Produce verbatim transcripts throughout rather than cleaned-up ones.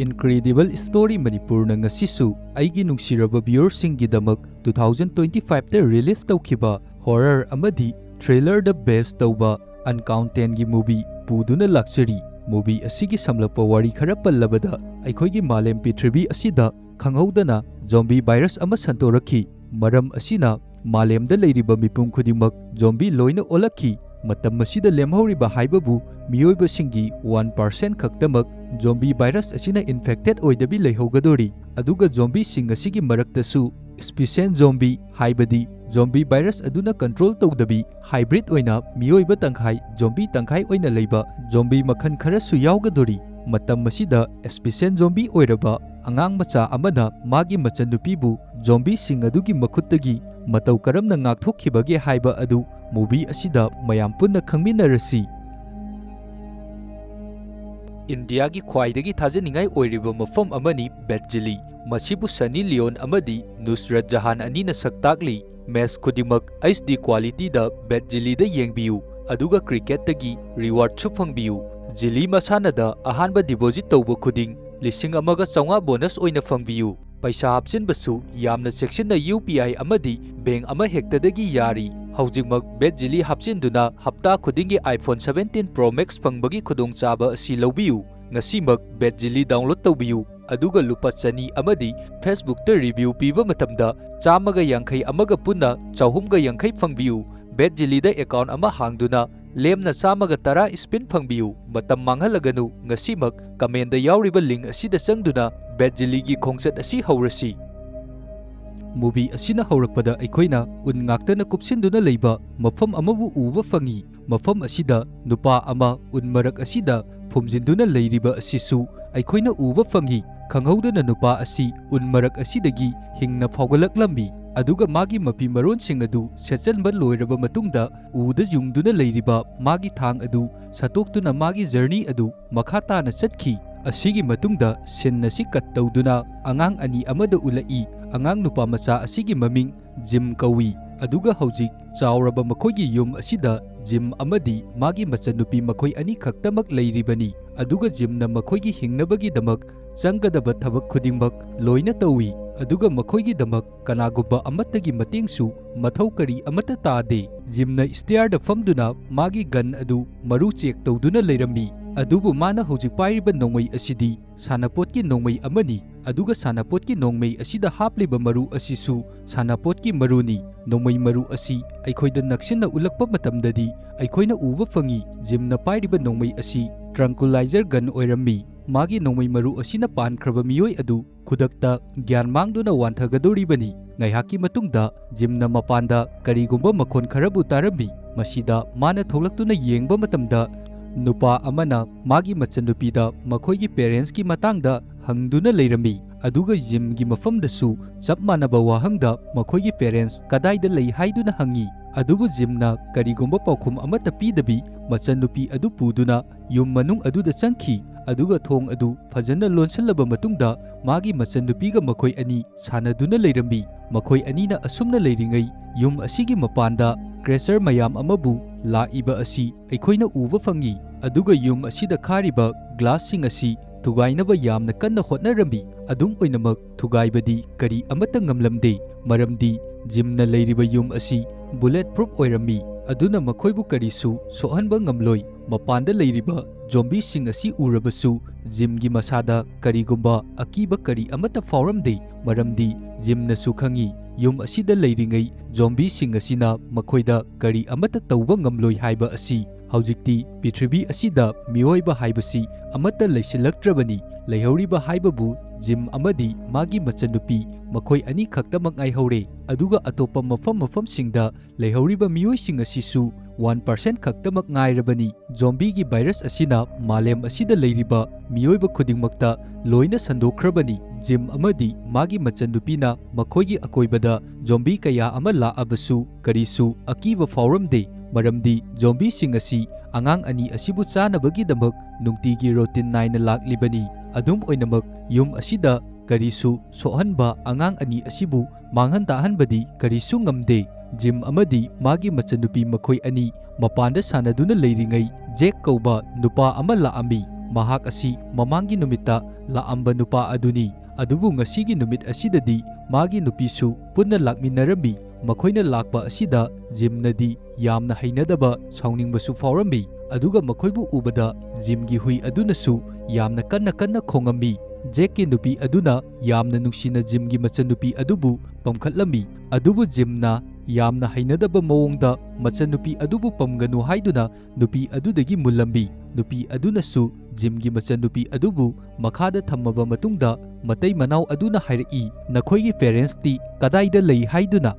Incredible Story ꯃꯅꯤꯄꯨꯔꯅ ꯉꯁꯤꯁꯨ ꯑꯩꯒꯤ ꯅꯨꯡꯁꯤꯔꯕ viewerꯁꯤꯡꯒꯤꯗꯃꯛ two thousand twenty fiveꯇ release ꯇꯧꯈꯤꯕ horror ꯑꯃꯗꯤ thrillerꯗ base ꯇꯧꯕ Uncountainedꯒꯤ movie ꯄꯨꯗꯨꯅ ꯂꯥꯛꯆꯔꯤ꯫ Movie ꯑꯁꯤꯒꯤ ꯁꯝꯂꯞꯄ ꯋꯥꯔꯤ ꯈꯔ ꯄꯜꯂꯕꯗ, ꯑꯩꯈꯣꯏꯒꯤ ꯃꯥꯂꯦꯝ ꯄ꯭ꯔꯤꯊꯤꯕꯤ ꯑꯁꯤꯗ ꯈꯪꯍꯧꯗꯅ zombie virus ꯑꯃ ꯁꯟꯗꯣꯔꯛꯈꯤ꯫ ꯃꯔꯝ ꯑꯁꯤꯅ ꯃꯥꯂꯦꯝꯗ ꯂꯩꯔꯤꯕ ꯃꯤꯄꯨꯝ ꯈꯨꯗꯤꯡꯃꯛ zombie ꯂꯣꯏꯅ ꯑꯣꯜꯂꯛꯈꯤ꯫ ꯃꯇꯝ ꯑꯁꯤꯗ ꯂꯦꯝꯍꯧꯔꯤꯕ ꯍꯥꯏꯕꯕꯨ ꯃꯤꯑꯣꯏꯕꯁꯤꯡꯒꯤ one percent ꯈꯛꯇꯃꯛ zombie virus ꯑꯁꯤꯅ infected ꯑꯣꯏꯗꯕꯤ ꯂꯩꯍꯧꯒꯗꯣꯔꯤ꯫ ꯑꯗꯨꯒ zombieꯁꯤꯡ ꯑꯁꯤꯒꯤ ꯃꯔꯛꯇꯁꯨ species zombie, ꯍꯥꯏꯕꯗꯤ zombie virus ꯑꯗꯨꯅ control ꯇꯧꯗꯕꯤ hybrid ꯑꯣꯏꯅ ꯃꯤꯑꯣꯏꯕ ꯇꯪꯈꯥꯏ, zombie ꯇꯪꯈꯥꯏ ꯑꯣꯏꯅ ꯂꯩꯕ zombie ꯃꯈꯜ ꯈꯔꯁꯨ ꯌꯥꯎꯒꯗꯣꯔꯤ꯫ ꯃꯇꯝ ꯑꯁꯤꯗ species zombie ꯑꯣꯏꯔꯕ ꯑꯉꯥꯡ ꯃꯆꯥ ꯑꯃꯅ ꯃꯥꯒꯤ ꯃꯆꯟꯅꯨꯄꯤꯕꯨ zombieꯁꯤꯡ ꯑꯗꯨꯒꯤ ꯃꯈꯨꯠꯇꯒꯤ ꯃꯇꯧ ꯀꯔꯝꯅ ꯉꯥꯛꯊꯣꯛꯈꯤꯕꯒꯦ ꯍꯥꯏꯕ ꯑꯗꯨ movie ꯑꯁꯤꯗ ꯃꯌꯥꯝ ꯄꯨꯟꯅ ꯈꯪꯃꯤꯟꯅꯔꯁꯤ꯫ ꯏꯟꯗꯤꯌꯥꯒꯤ ꯈ꯭ꯋꯥꯏꯗꯒꯤ ꯊꯥꯖꯅꯤꯡꯉꯥꯏ ꯑꯣꯏꯔꯤꯕ ꯃꯐꯝ ꯑꯃꯅꯤ ꯕꯦꯠ ꯖꯤꯂꯤ꯫ ꯃꯁꯤꯕꯨ ꯁꯟꯅꯤ ꯂꯤꯑꯣꯟ ꯑꯃꯗꯤ ꯅꯨꯁꯔꯠ ꯖꯍꯥꯟ ꯑꯅꯤꯅ ꯁꯛ ꯇꯥꯛꯂꯤ꯫ Match ꯈꯨꯗꯤꯡꯃꯛ H D qualityꯗ ꯕꯦꯠ ꯖꯤꯂꯤꯗ ꯌꯦꯡꯕꯤꯌꯨ, ꯑꯗꯨꯒ cricketꯇꯒꯤ rewardꯁꯨ ꯐꯪꯕꯤꯌꯨ꯫ ꯖꯤꯂꯤ ꯃꯁꯥꯟꯅꯗ ꯑꯍꯥꯟꯕ deposit ꯇꯧꯕ ꯈꯨꯗꯤꯡ ꯂꯤꯁꯤꯡ ꯑꯃꯒ ꯆꯥꯝꯃꯉꯥ bonus ꯑꯣꯏꯅ ꯐꯪꯕꯤꯌꯨ꯫ ꯄꯩꯁꯥ ꯍꯥꯞꯆꯤꯟꯕꯁꯨ ꯌꯥꯝꯅ ꯆꯦꯛꯁꯤꯟꯅ U P I ꯑꯃꯗꯤ bank ꯑꯃ ꯍꯦꯛꯇꯗꯒꯤ ꯌꯥꯔꯤ꯫ ꯍꯧꯖꯤꯛꯃꯛ ꯕꯦꯠ ꯖꯤꯂꯤ ꯍꯥꯞꯆꯤꯟꯗꯨꯅ ꯍꯞꯇꯥ ꯈꯨꯗꯤꯡꯒꯤ iPhone seventeen Pro Max ꯐꯪꯕꯒꯤ ꯈꯨꯗꯣꯡꯆꯥꯕ ꯑꯁꯤ ꯂꯧꯕꯤꯌꯨ꯫ ꯉꯁꯤꯃꯛ ꯕꯦꯠ ꯖꯤꯂꯤ download ꯇꯧꯕꯤꯌꯨ, ꯑꯗꯨꯒ ꯂꯨꯄꯥ ꯆꯅꯤ ꯑꯃꯗꯤ Facebookꯇ review ꯄꯤꯕ ꯃꯇꯝꯗ ꯆꯥꯝꯃꯒ ꯌꯥꯡꯈꯩ ꯑꯃꯒ ꯄꯨꯟꯅ ꯆꯍꯨꯝꯒ ꯌꯥꯡꯈꯩ ꯐꯪꯕꯤꯌꯨ꯫ ꯕꯦꯠ ꯖꯤꯂꯤꯗ account ꯑꯃ ꯍꯥꯡꯗꯨꯅ ꯂꯦꯝꯅ ꯆꯥꯝꯃꯒ ꯇꯔꯥ spin ꯐꯪꯕꯤꯌꯨ꯫ ꯃꯇꯝ ꯃꯥꯡꯍꯜꯂꯒꯅꯨ, ꯉꯁꯤꯃꯛ commentꯗ ꯌꯥꯎꯔꯤꯕ link ꯑꯁꯤꯗ ꯆꯪꯗꯨꯅ ꯕꯦꯠ ꯖꯤꯂꯤꯒꯤ ꯈꯣꯡꯆꯠ ꯑꯁꯤ ꯍꯧꯔꯁꯤ꯫ Movie ꯑꯁꯤꯅ ꯍꯧꯔꯛꯄꯗ ꯑꯩꯈꯣꯏꯅ ꯎꯟ ꯉꯥꯛꯇꯅ ꯀꯨꯞꯁꯤꯟꯗꯨꯅ ꯂꯩꯕ ꯃꯐꯝ ꯑꯃꯕꯨ ꯎꯕ ꯐꯪꯏ꯫ ꯃꯐꯝ ꯑꯁꯤꯗ ꯅꯨꯄꯥ ꯑꯃ ꯎꯟ ꯃꯔꯛ ꯑꯁꯤꯗ ꯐꯨꯝꯖꯤꯟꯗꯨꯅ ꯂꯩꯔꯤꯕ ꯑꯁꯤꯁꯨ ꯑꯩꯈꯣꯏꯅ ꯎꯕ ꯐꯪꯏ꯫ ꯈꯪꯍꯧꯗꯅ ꯅꯨꯄꯥ ꯑꯁꯤ ꯎꯟ ꯃꯔꯛ ꯑꯁꯤꯗꯒꯤ ꯍꯤꯡꯅ ꯐꯥꯎꯒꯠꯂꯛꯂꯝꯃꯤ, ꯑꯗꯨꯒ ꯃꯥꯒꯤ ꯃꯐꯤ ꯃꯔꯣꯟꯁꯤꯡ ꯑꯗꯨ ꯁꯦꯠꯆꯟꯕ ꯂꯣꯏꯔꯕ ꯃꯇꯨꯡꯗ ꯎꯗ ꯌꯨꯡꯗꯨꯅ ꯂꯩꯔꯤꯕ ꯃꯥꯒꯤ ꯊꯥꯡ ꯑꯗꯨ ꯁꯠꯇꯣꯛꯇꯨꯅ ꯃꯥꯒꯤ journey ꯑꯗꯨ ꯃꯈꯥ ꯇꯥꯅ ꯆꯠꯈꯤ꯫ ꯑꯁꯤꯒꯤ ꯃꯇꯨꯡꯗ scene ꯑꯁꯤ cut ꯇꯧꯗꯨꯅ ꯑꯉꯥꯡ ꯑꯅꯤ ꯑꯃꯗ ꯎꯠꯂꯛꯏ꯫ ꯑꯉꯥꯡ ꯅꯨꯄꯥ ꯃꯆꯥ ꯑꯁꯤꯒꯤ ꯃꯃꯤꯡ ꯖꯤꯝ ꯀꯧꯏ, ꯑꯗꯨꯒ ꯍꯧꯖꯤꯛ ꯆꯥꯎꯔꯕ ꯃꯈꯣꯏꯒꯤ ꯌꯨꯝ ꯑꯁꯤꯗ ꯖꯤꯝ ꯑꯃꯗꯤ ꯃꯥꯒꯤ ꯃꯆꯟꯅꯨꯄꯤ ꯃꯈꯣꯏ ꯑꯅꯤꯈꯛꯇꯃꯛ ꯂꯩꯔꯤꯕꯅꯤ꯫ ꯑꯗꯨꯒ ꯖꯤꯝꯅ ꯃꯈꯣꯏꯒꯤ ꯍꯤꯡꯅꯕꯒꯤꯗꯃꯛ ꯆꯪꯒꯗꯕ ꯊꯕꯛ ꯈꯨꯗꯤꯡꯃꯛ ꯂꯣꯏꯅ ꯇꯧꯏ꯫ ꯑꯗꯨꯒ ꯃꯈꯣꯏꯒꯤꯗꯃꯛ ꯀꯅꯥꯒꯨꯝꯕ ꯑꯃꯠꯇꯒꯤ ꯃꯇꯦꯡꯁꯨ ꯃꯊꯧ ꯀꯔꯤ ꯑꯃꯠꯇ ꯇꯥꯗꯦ꯫ ꯖꯤꯝꯅ ꯁ꯭ꯇꯤꯌꯥꯔꯗ ꯐꯝꯗꯨꯅ ꯃꯥꯒꯤ ꯒꯟ ꯑꯗꯨ ꯃꯔꯨ ꯆꯦꯛ ꯇꯧꯗꯨꯅ ꯂꯩꯔꯝꯃꯤ꯫ ꯑꯗꯨꯕꯨ ꯃꯥꯅ ꯍꯧꯖꯤꯛ ꯄꯥꯏꯔꯤꯕ ꯅꯣꯡꯃꯩ ꯑꯁꯤꯗꯤ ꯁꯥꯟꯅꯄꯣꯠꯀꯤ ꯅꯣꯡꯃꯩ ꯑꯃꯅꯤ꯫ ꯑꯗꯨꯒ ꯁꯥꯟꯅꯄꯣꯠꯀꯤ ꯅꯣꯡꯃꯩ ꯑꯁꯤꯗ ꯍꯥꯞꯂꯤꯕ ꯃꯔꯨ ꯑꯁꯤꯁꯨ ꯁꯥꯟꯅꯄꯣꯠꯀꯤ ꯃꯔꯨꯅꯤ꯫ ꯅꯣꯡꯃꯩ ꯃꯔꯨ ꯑꯁꯤ ꯑꯩꯈꯣꯏꯗ ꯅꯛꯁꯤꯟꯅ ꯎꯠꯂꯛꯄ ꯃꯇꯝꯗꯗꯤ ꯑꯩꯈꯣꯏꯅ ꯎꯕ ꯐꯪꯏ, ꯖꯤꯝꯅ ꯄꯥꯏꯔꯤꯕ ꯅꯣꯡꯃꯩ ꯑꯁꯤ tranquilizer gun ꯑꯣꯏꯔꯝꯃꯤ꯫ ꯃꯥꯒꯤ ꯅꯣꯡꯃꯩ ꯃꯔꯨ ꯑꯁꯤꯅ ꯄꯥꯟꯈ꯭ꯔꯕ ꯃꯤꯑꯣꯏ ꯑꯗꯨ ꯈꯨꯗꯛꯇ ꯒ꯭ꯌꯥꯟ ꯃꯥꯡꯗꯨꯅ ꯋꯥꯟꯊꯒꯗꯧꯔꯤꯕꯅꯤ꯫ ꯉꯥꯏꯍꯥꯛꯀꯤ ꯃꯇꯨꯡꯗ ꯖꯤꯝꯅ ꯃꯄꯥꯟꯗ ꯀꯔꯤꯒꯨꯝꯕ ꯃꯈꯣꯟ ꯈꯔꯕꯨ ꯇꯥꯔꯝꯃꯤ꯫ ꯃꯁꯤꯗ ꯃꯥꯅ ꯊꯣꯛꯂꯛꯇꯨꯅ ꯌꯦꯡꯕ ꯃꯇꯝꯗ ꯅꯨꯄꯥ ꯑꯃꯅ ꯃꯥꯒꯤ ꯃꯆꯟꯅꯨꯄꯤꯗ ꯃꯈꯣꯏꯒꯤ parents ꯀꯤ ꯃꯇꯥꯡꯗ ꯍꯪꯗꯨꯅ ꯂꯩꯔꯝꯃꯤ꯫ ꯑꯗꯨꯒ ꯖꯤꯝꯒꯤ ꯃꯐꯝꯗꯁꯨ ꯆꯞ ꯃꯥꯟꯅꯕ ꯋꯥꯍꯪꯗ ꯃꯈꯣꯏꯒꯤ parents ꯀꯗꯥꯏꯗ ꯂꯩ ꯍꯥꯏꯗꯨꯅ ꯍꯪꯉꯤ꯫ ꯑꯗꯨꯕꯨ ꯖꯤꯝꯅ ꯀꯔꯤꯒꯨꯝꯕ ꯄꯥꯎꯈꯨꯝ ꯑꯃꯠꯇ ꯄꯤꯗꯕꯤ ꯃꯆꯟꯅꯨꯄꯤ ꯑꯗꯨ ꯄꯨꯗꯨꯅ ꯌꯨꯝ ꯃꯅꯨꯡ ꯑꯗꯨꯗ ꯆꯪꯈꯤ꯫ ꯑꯗꯨꯒ ꯊꯣꯡ ꯑꯗꯨ ꯐꯖꯅ ꯂꯣꯟꯁꯤꯜꯂꯕ ꯃꯇꯨꯡꯗ ꯃꯥꯒꯤ ꯃꯆꯟꯅꯨꯄꯤꯒ ꯃꯈꯣꯏ ꯑꯅꯤ ꯁꯥꯟꯅꯗꯨꯅ ꯂꯩꯔꯝꯃꯤ꯫ ꯃꯈꯣꯏ ꯑꯅꯤꯅ ꯑꯁꯨꯝꯅ ꯂꯩꯔꯤꯉꯩ ꯌꯨꯝ ꯑꯁꯤꯒꯤ ꯃꯄꯥꯟꯗ crusher ꯃꯌꯥꯝ ꯑꯃꯕꯨ ꯂꯥꯛꯏꯕ ꯑꯁꯤ ꯑꯩꯈꯣꯏꯅ ꯎꯕ ꯐꯪꯏ꯫ ꯑꯗꯨꯒ ꯌꯨꯝ ꯑꯁꯤꯗ ꯈꯥꯔꯤꯕ glass ꯁꯤꯡ ꯑꯁꯤ ꯊꯨꯒꯥꯏꯅꯕ ꯌꯥꯝꯅ ꯀꯟꯅ ꯍꯣꯠꯅꯔꯝꯃꯤ꯫ ꯑꯗꯨꯝ ꯑꯣꯏꯅꯃꯛ ꯊꯨꯒꯥꯏꯕꯗꯤ ꯀꯔꯤ ꯑꯃꯠꯇ ꯉꯝꯂꯝꯗꯦ, ꯃꯔꯝꯗꯤ ꯖꯤꯝꯅ ꯂꯩꯔꯤꯕ ꯌꯨꯝ ꯑꯁꯤ bullet proof ꯑꯣꯏꯔꯝꯃꯤ꯫ ꯑꯗꯨꯅ ꯃꯈꯣꯏꯕꯨ ꯀꯔꯤꯁꯨ ꯁꯣꯛꯍꯟꯕ ꯉꯝꯂꯣꯏ꯫ ꯃꯄꯥꯟꯗ ꯂꯩꯔꯤꯕ zombie ꯁꯤꯡ ꯑꯁꯤ ꯎꯔꯕꯁꯨ ꯖꯤꯝꯒꯤ ꯃꯁꯥꯗ ꯀꯔꯤꯒꯨꯝꯕ ꯑꯀꯤꯕ ꯀꯔꯤ ꯑꯃꯠꯇ ꯐꯥꯎꯔꯝꯗꯦ, ꯃꯔꯝꯗꯤ ꯖꯤꯝꯅꯁꯨ ꯈꯪꯏ, ꯌꯨꯝ ꯑꯁꯤꯗ ꯂꯩꯔꯤꯉꯩ zombie ꯁꯤꯡ ꯑꯁꯤꯅ ꯃꯈꯣꯏꯗ ꯀꯔꯤ ꯑꯃꯠꯇ ꯇꯧꯕ ꯉꯝꯂꯣꯏ ꯍꯥꯏꯕ ꯑꯁꯤ꯫ ꯍꯧꯖꯤꯛꯇꯤ ꯄ꯭ꯔꯤꯊꯤꯕꯤ ꯑꯁꯤꯗ ꯃꯤꯑꯣꯏꯕ ꯍꯥꯏꯕꯁꯤ ꯑꯃꯠꯇ ꯂꯩꯁꯤꯜꯂꯛꯇ꯭ꯔꯕꯅꯤ꯫ ꯂꯩꯍꯧꯔꯤꯕ ꯍꯥꯏꯕꯕꯨ ꯖꯤꯝ ꯑꯃꯗꯤ ꯃꯥꯒꯤ ꯃꯆꯟꯅꯨꯄꯤ, ꯃꯈꯣꯏ ꯑꯅꯤ ꯈꯛꯇꯃꯛ ꯉꯥꯏꯍꯧꯔꯦ꯫ ꯑꯗꯨꯒ ꯑꯇꯣꯞꯄ ꯃꯐꯝ ꯃꯐꯝꯁꯤꯡꯗ ꯂꯩꯍꯧꯔꯤꯕ ꯃꯤꯑꯣꯏꯁꯤꯡ ꯑꯁꯤꯁꯨ one percent ꯈꯛꯇꯃꯛ ꯉꯥꯏꯔꯕꯅꯤ꯫ Zombie ꯒꯤ virus ꯑꯁꯤꯅ ꯃꯥꯂꯦꯝ ꯑꯁꯤꯗ ꯂꯩꯔꯤꯕ ꯃꯤꯑꯣꯏꯕ ꯈꯨꯗꯤꯡꯃꯛꯇ ꯂꯣꯏꯅ ꯁꯟꯗꯣꯛꯈ꯭ꯔꯕꯅꯤ꯫ ꯖꯤꯝ ꯑꯃꯗꯤ ꯃꯥꯒꯤ ꯃꯆꯟꯅꯨꯄꯤꯅ ꯃꯈꯣꯏꯒꯤ ꯑꯀꯣꯏꯕꯗ zombie ꯀꯌꯥ ꯑꯃ ꯂꯥꯛꯑꯕꯁꯨ ꯀꯔꯤꯁꯨ ꯑꯀꯤꯕ ꯐꯥꯎꯔꯝꯗꯦ, ꯃꯔꯝꯗꯤ zombie ꯁꯤꯡ ꯑꯁꯤ ꯑꯉꯥꯡ ꯑꯅꯤ ꯑꯁꯤꯕꯨ ꯆꯥꯅꯕꯒꯤꯗꯃꯛ ꯅꯨꯡꯇꯤꯒꯤ routine ꯅꯥꯏꯅ ꯂꯥꯛꯂꯤꯕꯅꯤ꯫ ꯑꯗꯨꯝ ꯑꯣꯏꯅꯃꯛ, ꯌꯨꯝ ꯑꯁꯤꯗ ꯀꯔꯤꯁꯨ ꯁꯣꯛꯍꯟꯕ, ꯑꯉꯥꯡ ꯑꯅꯤ ꯑꯁꯤꯕꯨ ꯃꯥꯡꯍꯟ ꯇꯥꯛꯍꯟꯕꯗꯤ ꯀꯔꯤꯁꯨ ꯉꯝꯗꯦ꯫ ꯖꯤꯝ ꯑꯃꯗꯤ ꯃꯥꯒꯤ ꯃꯆꯟꯅꯨꯄꯤ ꯃꯈꯣꯏ ꯑꯅꯤ ꯃꯄꯥꯟꯗ ꯁꯥꯟꯅꯗꯨꯅ ꯂꯩꯔꯤꯉꯩ, ꯖꯦꯛ ꯀꯧꯕ ꯅꯨꯄꯥ ꯑꯃ ꯂꯥꯛꯑꯝꯃꯤ꯫ ꯃꯍꯥꯛ ꯑꯁꯤ ꯃꯃꯥꯡꯒꯤ ꯅꯨꯃꯤꯠꯇ ꯂꯥꯛꯑꯝꯕ ꯅꯨꯄꯥ ꯑꯗꯨꯅꯤ꯫ ꯑꯗꯨꯕꯨ ꯉꯁꯤꯒꯤ ꯅꯨꯃꯤꯠ ꯑꯁꯤꯗꯗꯤ ꯃꯥꯒꯤ ꯅꯨꯄꯤꯁꯨ ꯄꯨꯟꯅ ꯂꯥꯛꯃꯤꯟꯅꯔꯝꯃꯤ꯫ ꯃꯈꯣꯏꯅ ꯂꯥꯛꯄ ꯑꯁꯤꯗ ꯖꯤꯝꯅꯗꯤ ꯌꯥꯝꯅ ꯍꯩꯅꯗꯕ, ꯁꯥꯎꯅꯤꯡꯕꯁꯨ ꯐꯥꯎꯔꯝꯃꯤ꯫ ꯑꯗꯨꯒ ꯃꯈꯣꯏꯕꯨ ꯎꯕꯗ ꯖꯤꯝꯒꯤ ꯍꯨꯏ ꯑꯗꯨꯅꯁꯨ ꯌꯥꯝꯅ ꯀꯟꯅ ꯀꯟꯅ ꯈꯣꯡꯉꯝꯃꯤ꯫ ꯖꯦꯛꯀꯤ ꯅꯨꯄꯤ ꯑꯗꯨꯅ ꯌꯥꯝꯅ ꯅꯨꯡꯁꯤꯅ ꯖꯤꯝꯒꯤ ꯃꯆꯟꯅꯨꯄꯤ ꯑꯗꯨꯕꯨ ꯄꯝꯈꯠꯂꯝꯃꯤ꯫ ꯑꯗꯨꯕꯨ ꯖꯤꯝꯅ ꯌꯥꯝꯅ ꯍꯩꯅꯗꯕ ꯃꯑꯣꯡꯗ ꯃꯆꯟꯅꯨꯄꯤ ꯑꯗꯨꯕꯨ ꯄꯝꯒꯅꯨ ꯍꯥꯏꯗꯨꯅ ꯅꯨꯄꯤ ꯑꯗꯨꯗꯒꯤ ꯃꯨꯜꯂꯝꯃꯤ꯫ ꯅꯨꯄꯤ ꯑꯗꯨꯅꯁꯨ ꯖꯤꯝꯒꯤ ꯃꯆꯟꯅꯨꯄꯤ ꯑꯗꯨꯕꯨ ꯃꯈꯥꯗ ꯊꯝꯃꯕ ꯃꯇꯨꯡꯗ ꯃꯇꯩ ꯃꯅꯥꯎ ꯑꯗꯨꯅ ꯍꯥꯏꯔꯛꯏ, "ꯅꯈꯣꯏꯒꯤ ꯄꯦꯔꯦꯟꯁꯇꯤ ꯀꯗꯥꯏꯗ ꯂꯩ?" ꯍꯥꯏꯗꯨꯅ꯫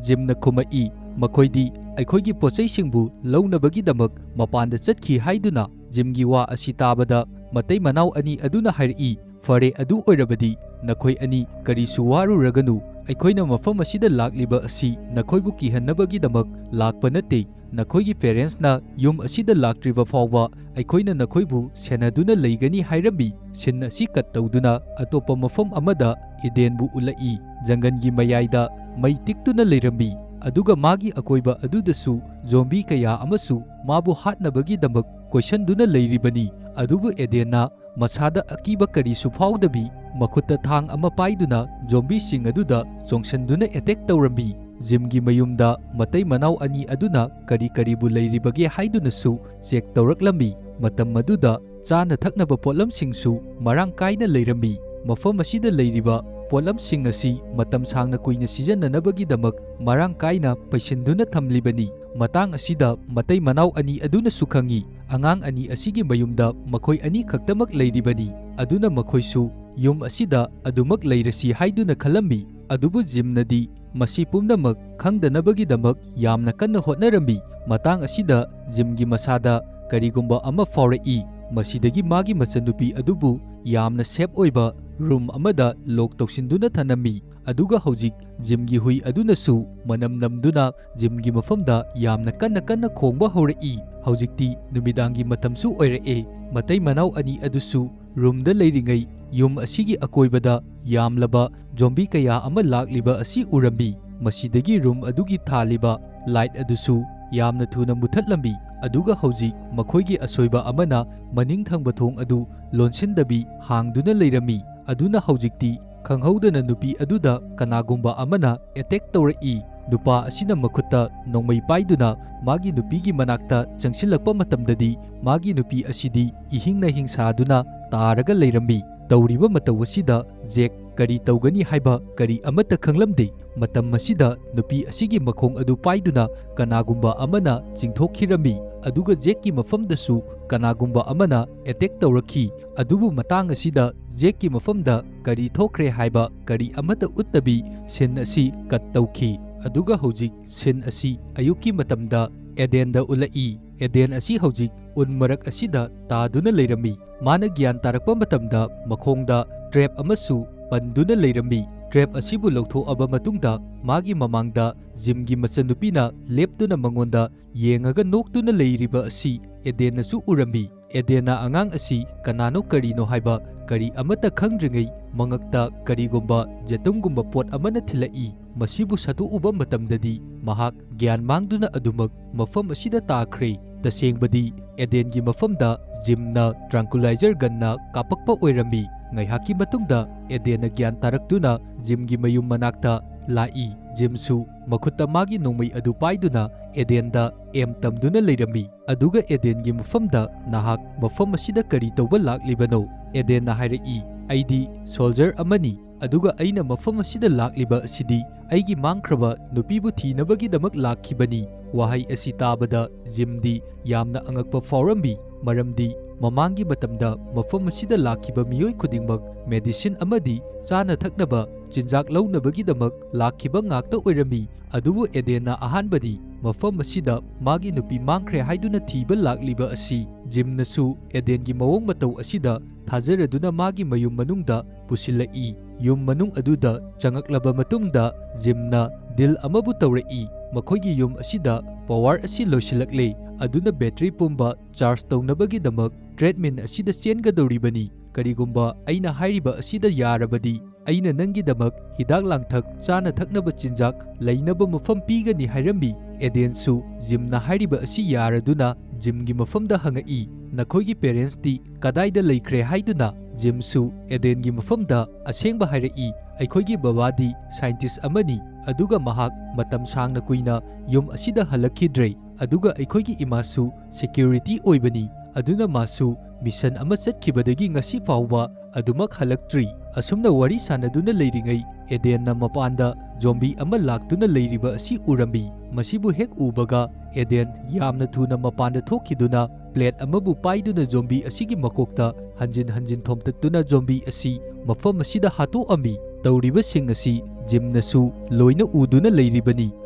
ꯖꯤꯝꯅ ꯈꯨꯝꯃꯛꯏ, "ꯃꯈꯣꯏꯗꯤ ꯑꯩꯈꯣꯏꯒꯤ ꯄꯣꯠꯆꯩꯁꯤꯡꯕꯨ ꯂꯧꯅꯕꯒꯤꯗꯃꯛ ꯃꯄꯥꯟꯗ ꯆꯠꯈꯤ" ꯍꯥꯏꯗꯨꯅ꯫ ꯖꯤꯝꯒꯤ ꯋꯥ ꯑꯁꯤ ꯇꯥꯕꯗ ꯃꯇꯩ ꯃꯅꯥꯎ ꯑꯅꯤ ꯑꯗꯨꯅ ꯍꯥꯏꯔꯛꯏ, "ꯐꯔꯦ, ꯑꯗꯨ ꯑꯣꯏꯔꯕꯗꯤ ꯅꯈꯣꯏ ꯑꯅꯤ ꯀꯔꯤꯁꯨ ꯋꯥꯔꯨꯔꯒꯅꯨ꯫ ꯑꯩꯈꯣꯏꯅ ꯃꯐꯝ ꯑꯁꯤꯗ ꯂꯥꯛꯂꯤꯕ ꯑꯁꯤ ꯅꯈꯣꯏꯕꯨ ꯀꯤꯍꯟꯅꯕꯒꯤꯗꯃꯛ ꯂꯥꯛꯄ ꯅꯠꯇꯦ꯫ ꯅꯈꯣꯏꯒꯤ ꯄꯦꯔꯦꯟꯁꯅ ꯌꯨꯝ ꯑꯁꯤꯗ ꯂꯥꯛꯇ꯭ꯔꯤꯕ ꯐꯥꯎꯕ ꯑꯩꯈꯣꯏꯅ ꯅꯈꯣꯏꯕꯨ ꯁꯦꯟꯅꯗꯨꯅ ꯂꯩꯒꯅꯤ" ꯍꯥꯏꯔꯝꯃꯤ꯫ ꯁꯤꯟ ꯑꯁꯤ ꯀꯠ ꯇꯧꯗꯨꯅ ꯑꯇꯣꯞꯄ ꯃꯐꯝ ꯑꯃꯗ ꯏꯗꯦꯟꯕꯨ ꯎꯠꯂꯛꯏ꯫ ꯖꯪꯒꯜꯒꯤ ꯃꯌꯥꯏꯗ ꯃꯩ ꯇꯤꯛꯇꯨꯅ ꯂꯩꯔꯝꯃꯤ, ꯑꯗꯨꯒ ꯃꯥꯒꯤ ꯑꯀꯣꯏꯕ ꯑꯗꯨꯗꯁꯨ ꯖꯣꯝꯕꯤ ꯀꯌꯥ ꯑꯃꯁꯨ ꯃꯥꯕꯨ ꯍꯥꯠꯅꯕꯒꯤꯗꯃꯛ ꯀꯣꯏꯁꯟꯗꯨꯅ ꯂꯩꯔꯤꯕꯅꯤ꯫ ꯑꯗꯨꯕꯨ ꯏꯗꯦꯟꯅ ꯃꯁꯥꯗ ꯑꯀꯤꯕ ꯀꯔꯤꯁꯨ ꯐꯥꯎꯗꯕꯤ, ꯃꯈꯨꯠꯇ ꯊꯥꯡ ꯑꯃ ꯄꯥꯏꯗꯨꯅ ꯖꯣꯝꯕꯤꯁꯤꯡ ꯑꯗꯨꯗ ꯆꯣꯡꯁꯟꯗꯨꯅ ꯑꯦꯇꯦꯛ ꯇꯧꯔꯝꯃꯤ꯫ ꯖꯤꯝꯒꯤ ꯃꯌꯨꯝꯗ ꯃꯇꯩ ꯃꯅꯥꯎ ꯑꯅꯤ ꯑꯗꯨꯅ ꯀꯔꯤ ꯀꯔꯤꯕꯨ ꯂꯩꯔꯤꯕꯒꯦ ꯍꯥꯏꯗꯨꯅꯁꯨ ꯆꯦꯛ ꯇꯧꯔꯛꯂꯝꯃꯤ꯫ ꯃꯇꯝ ꯑꯗꯨꯗ ꯆꯥꯅ ꯊꯛꯅꯕ ꯄꯣꯠꯂꯝꯁꯤꯡꯁꯨ ꯃꯔꯥꯡ ꯀꯥꯏꯅ ꯂꯩꯔꯝꯃꯤ꯫ ꯃꯐꯝ ꯑꯁꯤꯗ ꯂꯩꯔꯤꯕ ꯄꯣꯠꯂꯝꯁꯤꯡ ꯑꯁꯤ ꯃꯇꯝ ꯁꯥꯡꯅ ꯀꯨꯏꯅ ꯁꯤꯖꯤꯟꯅꯅꯕꯒꯤꯗꯃꯛ ꯃꯔꯥꯡ ꯀꯥꯏꯅ ꯄꯩꯁꯤꯟꯗꯨꯅ ꯊꯝꯂꯤꯕꯅꯤ꯫ ꯃꯇꯥꯡ ꯑꯁꯤꯗ ꯃꯇꯩ ꯃꯅꯥꯎ ꯑꯅꯤ ꯑꯗꯨꯅꯁꯨ ꯈꯪꯏ꯫ ꯑꯉꯥꯡ ꯑꯅꯤ ꯑꯁꯤꯒꯤ ꯃꯌꯨꯝꯗ ꯃꯈꯣꯏ ꯑꯅꯤ ꯈꯛꯇꯃꯛ ꯂꯩꯔꯤꯕꯅꯤ, ꯑꯗꯨꯅ ꯃꯈꯣꯏꯁꯨ ꯌꯨꯝ ꯑꯁꯤꯗ ꯑꯗꯨꯃꯛ ꯂꯩꯔꯁꯤ ꯍꯥꯏꯗꯨꯅ ꯈꯜꯂꯝꯃꯤ꯫ ꯑꯗꯨꯕꯨ ꯖꯤꯝꯅꯗꯤ ꯃꯁꯤ ꯄꯨꯝꯅꯃꯛ ꯈꯪꯗꯅꯕꯒꯤꯗꯃꯛ ꯌꯥꯝꯅ ꯀꯟꯅ ꯍꯣꯠꯅꯔꯝꯃꯤ꯫ ꯃꯇꯥꯡ ꯑꯁꯤꯗ ꯖꯤꯝꯒꯤ ꯃꯁꯥꯗ ꯀꯔꯤꯒꯨꯝꯕ ꯑꯃ ꯐꯥꯎꯔꯛꯏ꯫ ꯃꯁꯤꯗꯒꯤ ꯃꯥꯒꯤ ꯃꯆꯟꯅꯨꯄꯤ ꯑꯗꯨꯕꯨ ꯌꯥꯝꯅ ꯁꯦꯐ ꯑꯣꯏꯕ ꯔꯨꯝ ꯑꯃꯗ ꯂꯣꯛ ꯇꯧꯁꯤꯟꯗꯨꯅ ꯊꯅꯝꯃꯤ꯫ ꯑꯗꯨꯒ ꯍꯧꯖꯤꯛ ꯖꯤꯝꯒꯤ ꯍꯨꯏ ꯑꯗꯨꯅꯁꯨ ꯃꯅꯝ ꯅꯝꯗꯨꯅ ꯖꯤꯝꯒꯤ ꯃꯐꯝꯗ ꯌꯥꯝꯅ ꯀꯟꯅ ꯀꯟꯅ ꯈꯣꯡꯕ ꯍꯧꯔꯛꯏ꯫ ꯍꯧꯖꯤꯛꯇꯤ ꯅꯨꯃꯤꯗꯥꯡꯒꯤ ꯃꯇꯝꯁꯨ ꯑꯣꯏꯔꯛꯑꯦ꯫ ꯃꯇꯩ ꯃꯅꯥꯎ ꯑꯅꯤ ꯑꯗꯨꯁꯨ ꯔꯨꯝꯗ ꯂꯩꯔꯤꯉꯩ ꯌꯨꯝ ꯑꯁꯤꯒꯤ ꯑꯀꯣꯏꯕꯗ ꯌꯥꯝꯂꯕ ꯖꯣꯝꯕꯤ ꯀꯌꯥ ꯑꯃ ꯂꯥꯛꯂꯤꯕ ꯑꯁꯤ ꯎꯔꯝꯃꯤ꯫ ꯃꯁꯤꯗꯒꯤ ꯔꯨꯝ ꯑꯗꯨꯒꯤ ꯊꯥꯜꯂꯤꯕ ꯂꯥꯏꯠ ꯑꯗꯨꯁꯨ ꯌꯥꯝꯅ ꯊꯨꯅ ꯃꯨꯊꯠꯂꯝꯃꯤ꯫ ꯑꯗꯨꯒ ꯍꯧꯖꯤꯛ ꯃꯈꯣꯏꯒꯤ ꯑꯁꯣꯏꯕ ꯑꯃꯅ ꯃꯅꯤꯡ ꯊꯪꯕ ꯊꯣꯡ ꯑꯗꯨ ꯂꯣꯟꯁꯤꯟꯗꯕꯤ ꯍꯥꯡꯗꯨꯅ ꯂꯩꯔꯝꯃꯤ꯫ ꯑꯗꯨꯅ ꯍꯧꯖꯤꯛꯇꯤ ꯈꯪꯍꯧꯗꯅ ꯅꯨꯄꯤ ꯑꯗꯨꯗ ꯀꯅꯥꯒꯨꯝꯕ ꯑꯃꯅ ꯑꯦꯇꯦꯛ ꯇꯧꯔꯛꯏ꯫ ꯅꯨꯄꯥ ꯑꯁꯤꯅ ꯃꯈꯨꯠꯇ ꯅꯣꯡꯃꯩ ꯄꯥꯏꯗꯨꯅ ꯃꯥꯒꯤ ꯅꯨꯄꯤꯒꯤ ꯃꯅꯥꯛꯇ ꯆꯪꯁꯤꯜꯂꯛꯄ ꯃꯇꯝꯗꯗꯤ ꯃꯥꯒꯤ ꯅꯨꯄꯤ ꯑꯁꯤꯗꯤ ꯏꯍꯤꯡꯅ ꯍꯤꯡꯁꯥꯗꯨꯅ ꯇꯥꯔꯒ ꯂꯩꯔꯝꯃꯤ꯫ ꯇꯧꯔꯤꯕ ꯃꯇꯧ ꯑꯁꯤꯗ ꯖꯦꯛ ꯀꯔꯤ ꯇꯧꯒꯅꯤ ꯍꯥꯏꯕ ꯀꯔꯤ ꯑꯃꯠꯇ ꯈꯪꯂꯝꯗꯦ꯫ ꯃꯇꯝ ꯑꯁꯤꯗ ꯅꯨꯄꯤ ꯑꯁꯤꯒꯤ ꯃꯈꯣꯡ ꯑꯗꯨ ꯄꯥꯏꯗꯨꯅ ꯀꯅꯥꯒꯨꯝꯕ ꯑꯃꯅ ꯆꯤꯡꯊꯣꯛꯈꯤꯔꯝꯃꯤ, ꯑꯗꯨꯒ ꯖꯦꯛꯀꯤ ꯃꯐꯝꯗꯁꯨ ꯀꯅꯥꯒꯨꯝꯕ ꯑꯃꯅ ꯑꯦꯇꯦꯛ ꯇꯧꯔꯛꯈꯤ꯫ ꯑꯗꯨꯕꯨ ꯃꯇꯥꯡ ꯑꯁꯤꯗ ꯖꯦꯛꯀꯤ ꯃꯐꯝꯗ ꯀꯔꯤ ꯊꯣꯛꯈ꯭ꯔꯦ ꯍꯥꯏꯕ ꯀꯔꯤ ꯑꯃꯠꯇ ꯎꯠꯇꯕꯤ ꯁꯤꯟ ꯑꯁꯤ ꯀꯠ ꯇꯧꯈꯤ꯫ ꯑꯗꯨꯒ ꯍꯧꯖꯤꯛ ꯁꯤꯟ ꯑꯁꯤ ꯑꯌꯨꯛꯀꯤ ꯃꯇꯝꯗ ꯑꯦꯗꯦꯟꯗ ꯎꯠꯂꯛꯏ꯫ ꯑꯦꯗꯦꯟ ꯑꯁꯤ ꯍꯧꯖꯤꯛ ꯎꯟ ꯃꯔꯛ ꯑꯁꯤꯗ ꯇꯥꯗꯨꯅ ꯂꯩꯔꯝꯃꯤ꯫ ꯃꯥꯅ ꯒ꯭ꯌꯥꯟ ꯇꯥꯔꯛꯄ ꯃꯇꯝꯗ ꯃꯈꯣꯡꯗ ꯇ꯭ꯔꯦꯞ ꯑꯃꯁꯨ ꯄꯟꯗꯨꯅ ꯂꯩꯔꯝꯃꯤ꯫ ꯇ꯭ꯔꯦꯞ ꯑꯁꯤꯕꯨ ꯂꯧꯊꯣꯛꯑꯕ ꯃꯇꯨꯡꯗ ꯃꯥꯒꯤ ꯃꯃꯥꯡꯗ ꯖꯤꯝꯒꯤ ꯃꯆꯟꯅꯨꯄꯤꯅ ꯂꯦꯞꯇꯨꯅ ꯃꯉꯣꯟꯗ ꯌꯦꯡꯉꯒ ꯅꯣꯛꯇꯨꯅ ꯂꯩꯔꯤꯕ ꯑꯁꯤ ꯑꯦꯗꯦꯟꯅꯁꯨ ꯎꯔꯝꯃꯤ꯫ ꯑꯦꯗꯦꯟꯅ ꯑꯉꯥꯡ ꯑꯁꯤ ꯀꯅꯥꯅꯣ ꯀꯔꯤꯅꯣ ꯍꯥꯏꯕ ꯀꯔꯤ ꯑꯃꯠꯇ ꯈꯪꯗ꯭ꯔꯤꯉꯩ ꯃꯉꯛꯇ ꯀꯔꯤꯒꯨꯝꯕ ꯌꯦꯇꯨꯝꯒꯨꯝꯕ ꯄꯣꯠ ꯑꯃꯅ ꯊꯤꯜꯂꯛꯏ꯫ ꯃꯁꯤꯕꯨ ꯁꯠꯇꯣꯛꯎꯕ ꯃꯇꯝꯗꯗꯤ ꯃꯍꯥꯛ ꯒ꯭ꯌꯥꯟ ꯃꯥꯡꯗꯨꯅ ꯑꯗꯨꯃꯛ ꯃꯐꯝ ꯑꯁꯤꯗ ꯇꯥꯈ꯭ꯔꯦ꯫ ꯇꯁꯦꯡꯕꯗꯤ ꯑꯦꯗꯦꯟꯒꯤ ꯃꯐꯝꯗ ꯖꯤꯝꯅ ꯇ꯭ꯔꯥꯡꯀꯨꯂꯥꯏꯖꯔ ꯒꯟꯅ ꯀꯥꯞꯄꯛꯄ ꯑꯣꯏꯔꯝꯃꯤ꯫ ꯉꯥꯏꯍꯥꯛꯀꯤ ꯃꯇꯨꯡꯗ ꯑꯦꯗꯦꯟꯅ ꯒ꯭ꯌꯥꯟ ꯇꯥꯔꯛꯇꯨꯅ ꯖꯤꯝꯒꯤ ꯃꯌꯨꯝ ꯃꯅꯥꯛꯇ ꯂꯥꯛꯏ꯫ ꯖꯤꯝꯁꯨ ꯃꯈꯨꯠꯇ ꯃꯥꯒꯤ ꯅꯣꯡꯃꯩ ꯑꯗꯨ ꯄꯥꯏꯗꯨꯅ ꯑꯦꯗꯦꯟꯗ ꯑꯦꯝ ꯇꯝꯗꯨꯅ ꯂꯩꯔꯝꯃꯤ꯫ ꯑꯗꯨꯒ ꯑꯦꯗꯦꯟꯒꯤ ꯃꯐꯝꯗ, "ꯅꯍꯥꯛ ꯃꯐꯝ ꯑꯁꯤꯗ ꯀꯔꯤ ꯇꯧꯕ ꯂꯥꯛꯂꯤꯕꯅꯣ?" ꯑꯦꯗꯦꯟꯅ ꯍꯥꯏꯔꯛꯏ, "ꯑꯩꯗꯤ ꯁꯣꯜꯖꯔ ꯑꯃꯅꯤ, ꯑꯗꯨꯒ ꯑꯩꯅ ꯃꯐꯝ ꯑꯁꯤꯗ ꯂꯥꯛꯂꯤꯕ ꯑꯁꯤꯗꯤ ꯑꯩꯒꯤ ꯃꯥꯡꯈ꯭ꯔꯕ ꯅꯨꯄꯤꯕꯨ ꯊꯤꯅꯕꯒꯤꯗꯃꯛ ꯂꯥꯛꯈꯤꯕꯅꯤ꯫" ꯋꯥꯍꯩ ꯑꯁꯤ ꯇꯥꯕꯗ ꯖꯤꯝꯗꯤ ꯌꯥꯝꯅ ꯑꯉꯛꯄ ꯐꯥꯎꯔꯝꯃꯤ, ꯃꯔꯝꯗꯤ ꯃꯃꯥꯡꯒꯤ ꯃꯇꯝꯗ ꯃꯐꯝ ꯑꯁꯤꯗ ꯂꯥꯛꯈꯤꯕ ꯃꯤꯑꯣꯏ ꯈꯨꯗꯤꯡꯃꯛ ꯃꯦꯗꯤꯁꯤꯟ ꯑꯃꯗꯤ ꯆꯥꯅ ꯊꯛꯅꯕ ꯆꯤꯟꯖꯥꯛ ꯂꯧꯅꯕꯒꯤꯗꯃꯛ ꯂꯥꯛꯈꯤꯕ ꯉꯥꯛꯇ ꯑꯣꯏꯔꯝꯃꯤ꯫ ꯑꯗꯨꯕꯨ ꯑꯦꯗꯦꯟꯅ ꯑꯍꯥꯟꯕꯗꯤ ꯃꯐꯝ ꯑꯁꯤꯗ ꯃꯥꯒꯤ ꯅꯨꯄꯤ ꯃꯥꯡꯈ꯭ꯔꯦ ꯍꯥꯏꯗꯨꯅ ꯊꯤꯕ ꯂꯥꯛꯂꯤꯕ ꯑꯁꯤ꯫ ꯖꯤꯝꯅꯁꯨ ꯑꯦꯗꯦꯟꯒꯤ ꯃꯑꯣꯡ ꯃꯇꯧ ꯑꯁꯤꯗ ꯊꯥꯖꯔꯗꯨꯅ ꯃꯥꯒꯤ ꯃꯌꯨꯝ ꯃꯅꯨꯡꯗ ꯄꯨꯁꯤꯜꯂꯛꯏ꯫ ꯌꯨꯝ ꯃꯅꯨꯡ ꯑꯗꯨꯗ ꯆꯪꯉꯛꯂꯕ ꯃꯇꯨꯡꯗ ꯖꯤꯝꯅ ꯗꯤꯜ ꯑꯃꯕꯨ ꯇꯧꯔꯛꯏ꯫ ꯃꯈꯣꯏꯒꯤ ꯌꯨꯝ ꯑꯁꯤꯗ ꯄꯥꯋꯔ ꯑꯁꯤ ꯂꯣꯏꯁꯤꯜꯂꯛꯂꯦ, ꯑꯗꯨꯅ ꯕꯦꯇ꯭ꯔꯤ ꯄꯨꯝꯕ ꯆꯥꯔꯖ ꯇꯧꯅꯕꯒꯤꯗꯃꯛ ꯇ꯭ꯔꯦꯗꯃꯤꯜ ꯑꯁꯤꯗ ꯆꯦꯟꯒꯗꯧꯔꯤꯕꯅꯤ꯫ ꯀꯔꯤꯒꯨꯝꯕ ꯑꯩꯅ ꯍꯥꯏꯔꯤꯕ ꯑꯁꯤꯗ ꯌꯥꯔꯕꯗꯤ, "ꯑꯩꯅ ꯅꯪꯒꯤꯗꯃꯛ ꯍꯤꯗꯥꯛ ꯂꯥꯡꯊꯛ, ꯆꯥꯅ ꯊꯛꯅꯕ ꯆꯤꯟꯖꯥꯛ, ꯂꯩꯅꯕ ꯃꯐꯝ ꯄꯤꯒꯅꯤ" ꯍꯥꯏꯔꯝꯃꯤ꯫ ꯑꯦꯗꯦꯟꯁꯨ ꯖꯤꯝꯅ ꯍꯥꯏꯔꯤꯕ ꯑꯁꯤ ꯌꯥꯔꯗꯨꯅ ꯖꯤꯝꯒꯤ ꯃꯐꯝꯗ ꯍꯪꯉꯛꯏ, "ꯅꯈꯣꯏꯒꯤ ꯄꯦꯔꯦꯟꯁꯇꯤ ꯀꯗꯥꯏꯗ ꯂꯩꯈ꯭ꯔꯦ?" ꯍꯥꯏꯗꯨꯅ꯫ ꯖꯤꯝꯁꯨ ꯑꯦꯗꯦꯟꯒꯤ ꯃꯐꯝꯗ ꯑꯁꯦꯡꯕ ꯍꯥꯏꯔꯛꯏ, "ꯑꯩꯈꯣꯏꯒꯤ ꯕꯕꯥꯗꯤ ꯁꯥꯏꯟꯇꯤꯁ ꯑꯃꯅꯤ, ꯑꯗꯨꯒ ꯃꯍꯥꯛ ꯃꯇꯝ ꯁꯥꯡꯅ ꯀꯨꯏꯅ ꯌꯨꯝ ꯑꯁꯤꯗ ꯍꯜꯂꯛꯈꯤꯗ꯭ꯔꯦ, ꯑꯗꯨꯒ ꯑꯩꯈꯣꯏꯒꯤ ꯏꯃꯥꯁꯨ ꯁꯦꯀ꯭ꯌꯨꯔꯤꯇꯤ ꯑꯣꯏꯕꯅꯤ, ꯑꯗꯨꯅ ꯃꯥꯁꯨ ꯃꯤꯁꯟ ꯑꯃ ꯆꯠꯈꯤꯕꯗꯒꯤ ꯉꯁꯤ ꯐꯥꯎꯕ ꯑꯗꯨꯃꯛ ꯍꯜꯂꯛꯇ꯭ꯔꯤ꯫" ꯑꯁꯨꯝꯅ ꯋꯥꯔꯤ ꯁꯥꯟꯅꯗꯨꯅ ꯂꯩꯔꯤꯉꯩ, ꯑꯦꯗꯦꯟꯅ ꯃꯄꯥꯟꯗ ꯖꯣꯝꯕꯤ ꯑꯃ ꯂꯥꯛꯇꯨꯅ ꯂꯩꯔꯤꯕ ꯑꯁꯤ ꯎꯔꯝꯃꯤ꯫ ꯃꯁꯤꯕꯨ ꯍꯦꯛ ꯎꯕꯒ, ꯑꯦꯗꯦꯟ ꯌꯥꯝꯅ ꯊꯨꯅ ꯃꯄꯥꯟꯗ ꯊꯣꯛꯈꯤꯗꯨꯅ ꯄ꯭ꯂꯦꯠ ꯑꯃꯕꯨ ꯄꯥꯏꯗꯨꯅ ꯖꯣꯝꯕꯤ ꯑꯁꯤꯒꯤ ꯃꯀꯣꯛꯇ ꯍꯟꯖꯤꯟ ꯍꯟꯖꯤꯟ ꯊꯣꯝꯇꯠꯇꯨꯅ ꯖꯣꯝꯕꯤ ꯑꯁꯤ ꯃꯐꯝ ꯑꯁꯤꯗ ꯍꯥꯠꯇꯣꯛꯑꯝꯃꯤ꯫ ꯇꯧꯔꯤꯕꯁꯤꯡ ꯑꯁꯤ ꯖꯤꯝꯅꯁꯨ ꯂꯣꯏꯅ ꯎꯗꯨꯅ ꯂꯩꯔꯤꯕꯅꯤ,